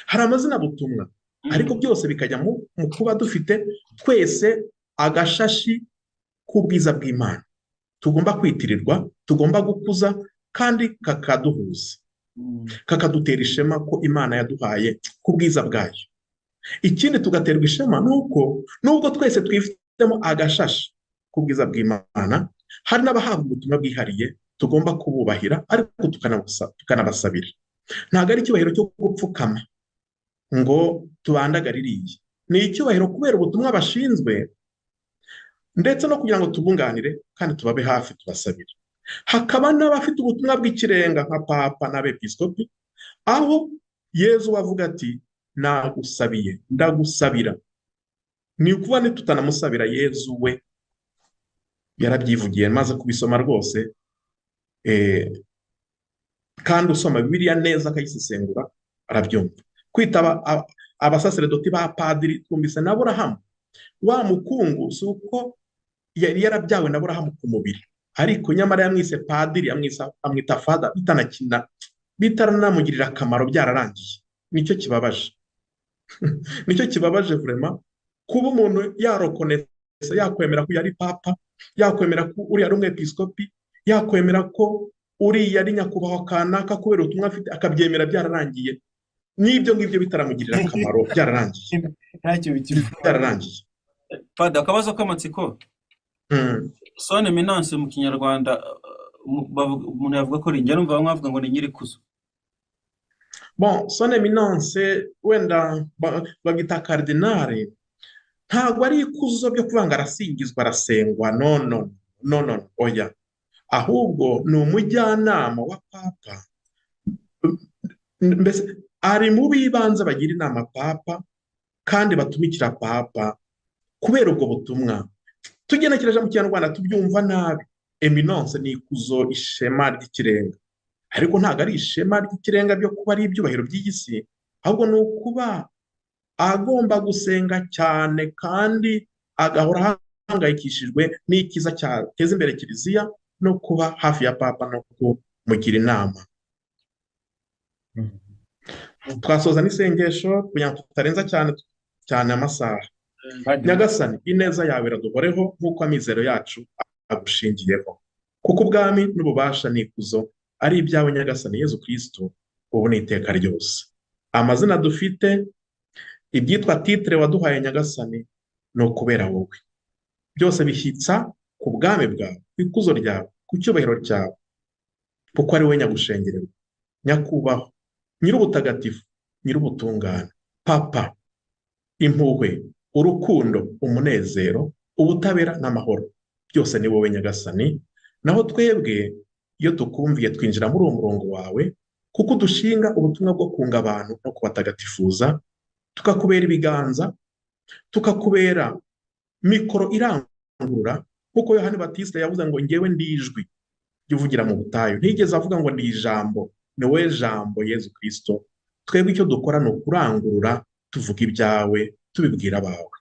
hari amazina butumwa, ariko byose bikajya mu kuba dufite twese agashashi k'ubwiza bw'Imana tugomba kwitirirwa, tugomba gukuza, kandi kakaduhuza, kakadutera ishema ko Imana yaduhaye ku bwiza bwayo. Ikindi tugaterwa ishema nuko nubwo twese twifitemo agashashi k'ubwiza bw'Imana, hari n'abahabwa ubutumwa bwihariye tugomba kububahira, ariko tukanabasabira. Ntabwo ari icyubahiro cyo gupfukama ngo tubandagaririye, ni icyubahiro kubera ubutumwa bashinzwe, ndetse no kugira ngo tubunganire kandi tubabe hafi tubasabire. Hakaba n'abafite ubutumwa bw'ikirenga nka papa n'abepiskopi, aho Yezu avuga ati nagusabiye, ndagusabira. Ni ukuvuga nitutanamusabira, Yezu we yarabyivugiye, maze kubisoma rwose, kandi usoma Bibiliya neza akayisesengura arabyumva. Kwitaba abasaseredoti ba padiri, twumvise na Aburahamu wa mukungu, si uko yari yarabyawe na Aburahamu ku mubiri, ariko nyamara yamwise padiri, amwita fada, bitanakina, bitaranamugirira akamaro, byararangiye. Nicyo kibabaje, nicyo kibabaje vraiment, kuba umuntu yarokonesa, yakwemera ko yari papa, yakwemera ko uriya ari umwepiskopi, yakwemera ko uriya ari nyakubahwa kanaka kubera ubutumwa afite, akabyemera byararangiye. N'ibyo ngibyo bitaramugirira akamaro, byararangiye. Ntacyo bikivuga. Byararangiye. Padiri, akabazo k'amatsiko. Son Eminence mu Kinyarwanda umuntu yavuga ko rinjya numva bamwe bavuga ngo ni nyirikuzo. Bon, Son Eminence wenda babita cardinal, ntabwo ari ikuzo byo kuvuga ngo arasingizwa, arasengwa, no, no, no, no, oya. Ahubwo ni umujyanama wa papa, mbese ari mu b'ibanze bagira inama papa kandi batumikira papa kubera ubwo butumwa. Tugenekereje mu Kinyarwanda tubyumva nabi, eminence ni ikuzo, ishema ry'ikirenga, ariko ntabwo ari ishema ry'ikirenga byo kuba ari ibyubahiro by'iyi si, ahubwo ni ukuba agomba gusenga cyane kandi agahora ahangayikishijwe n'icyiza cyateza imbere kiliziya no kuba hafi ya papa no kumugira inama. Twasoza n'isengesho kugira ngo tutarenza cyane cyane amasaha. Nyagasani, ineza yawe iraduhoreho nk'uko amizero yacu agushingiyeho, kuko ubwami n'ububasha n'ikuzo ari ibyawe Nyagasani Yezu Kristo, ubu n'iteka ryose. Amazina dufite, ibyitwa titre waduhaye Nyagasani, ni ukubera wowe. Byose bishyitsa ku bwami bwawe, ku ikuzo ryawe, ku cyubahiro cyawe, kuko ari wowe nyagushengererwa, nyakubahwa, nyir'ubutagatifu, nyir'ubutungane, papa, impuhwe, urukundo, umunezero, ubutabera n'amahoro, byose ni wowe Nyagasani. Naho twebwe iyo tukumviye twinjira muri uwo murongo wawe, kuko dushinga ubutumwa bwo kunga abantu no kubatagatifuza, tukakubera ibiganza, tukakubera mikoro irangurura, kuko Yohani Batista yavuze ngo ngewe ndi ijwi ry'uvugira mu butayu, ntigeze avuga ngo ndi ijambo, ni wowe jambo Yezu Kristo. Twebwe icyo dukora ni ukurangurura tuvuga ibyawe, tubibwira abawe.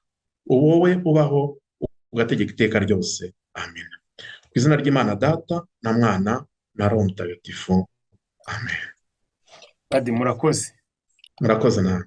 Wowe ubaho ugategeka iteka ryose. Amen. Ku izina ry'Imana Data na Mwana na Roho Mutagatifu. Amen. Padiri, murakoze. Murakoze nawe.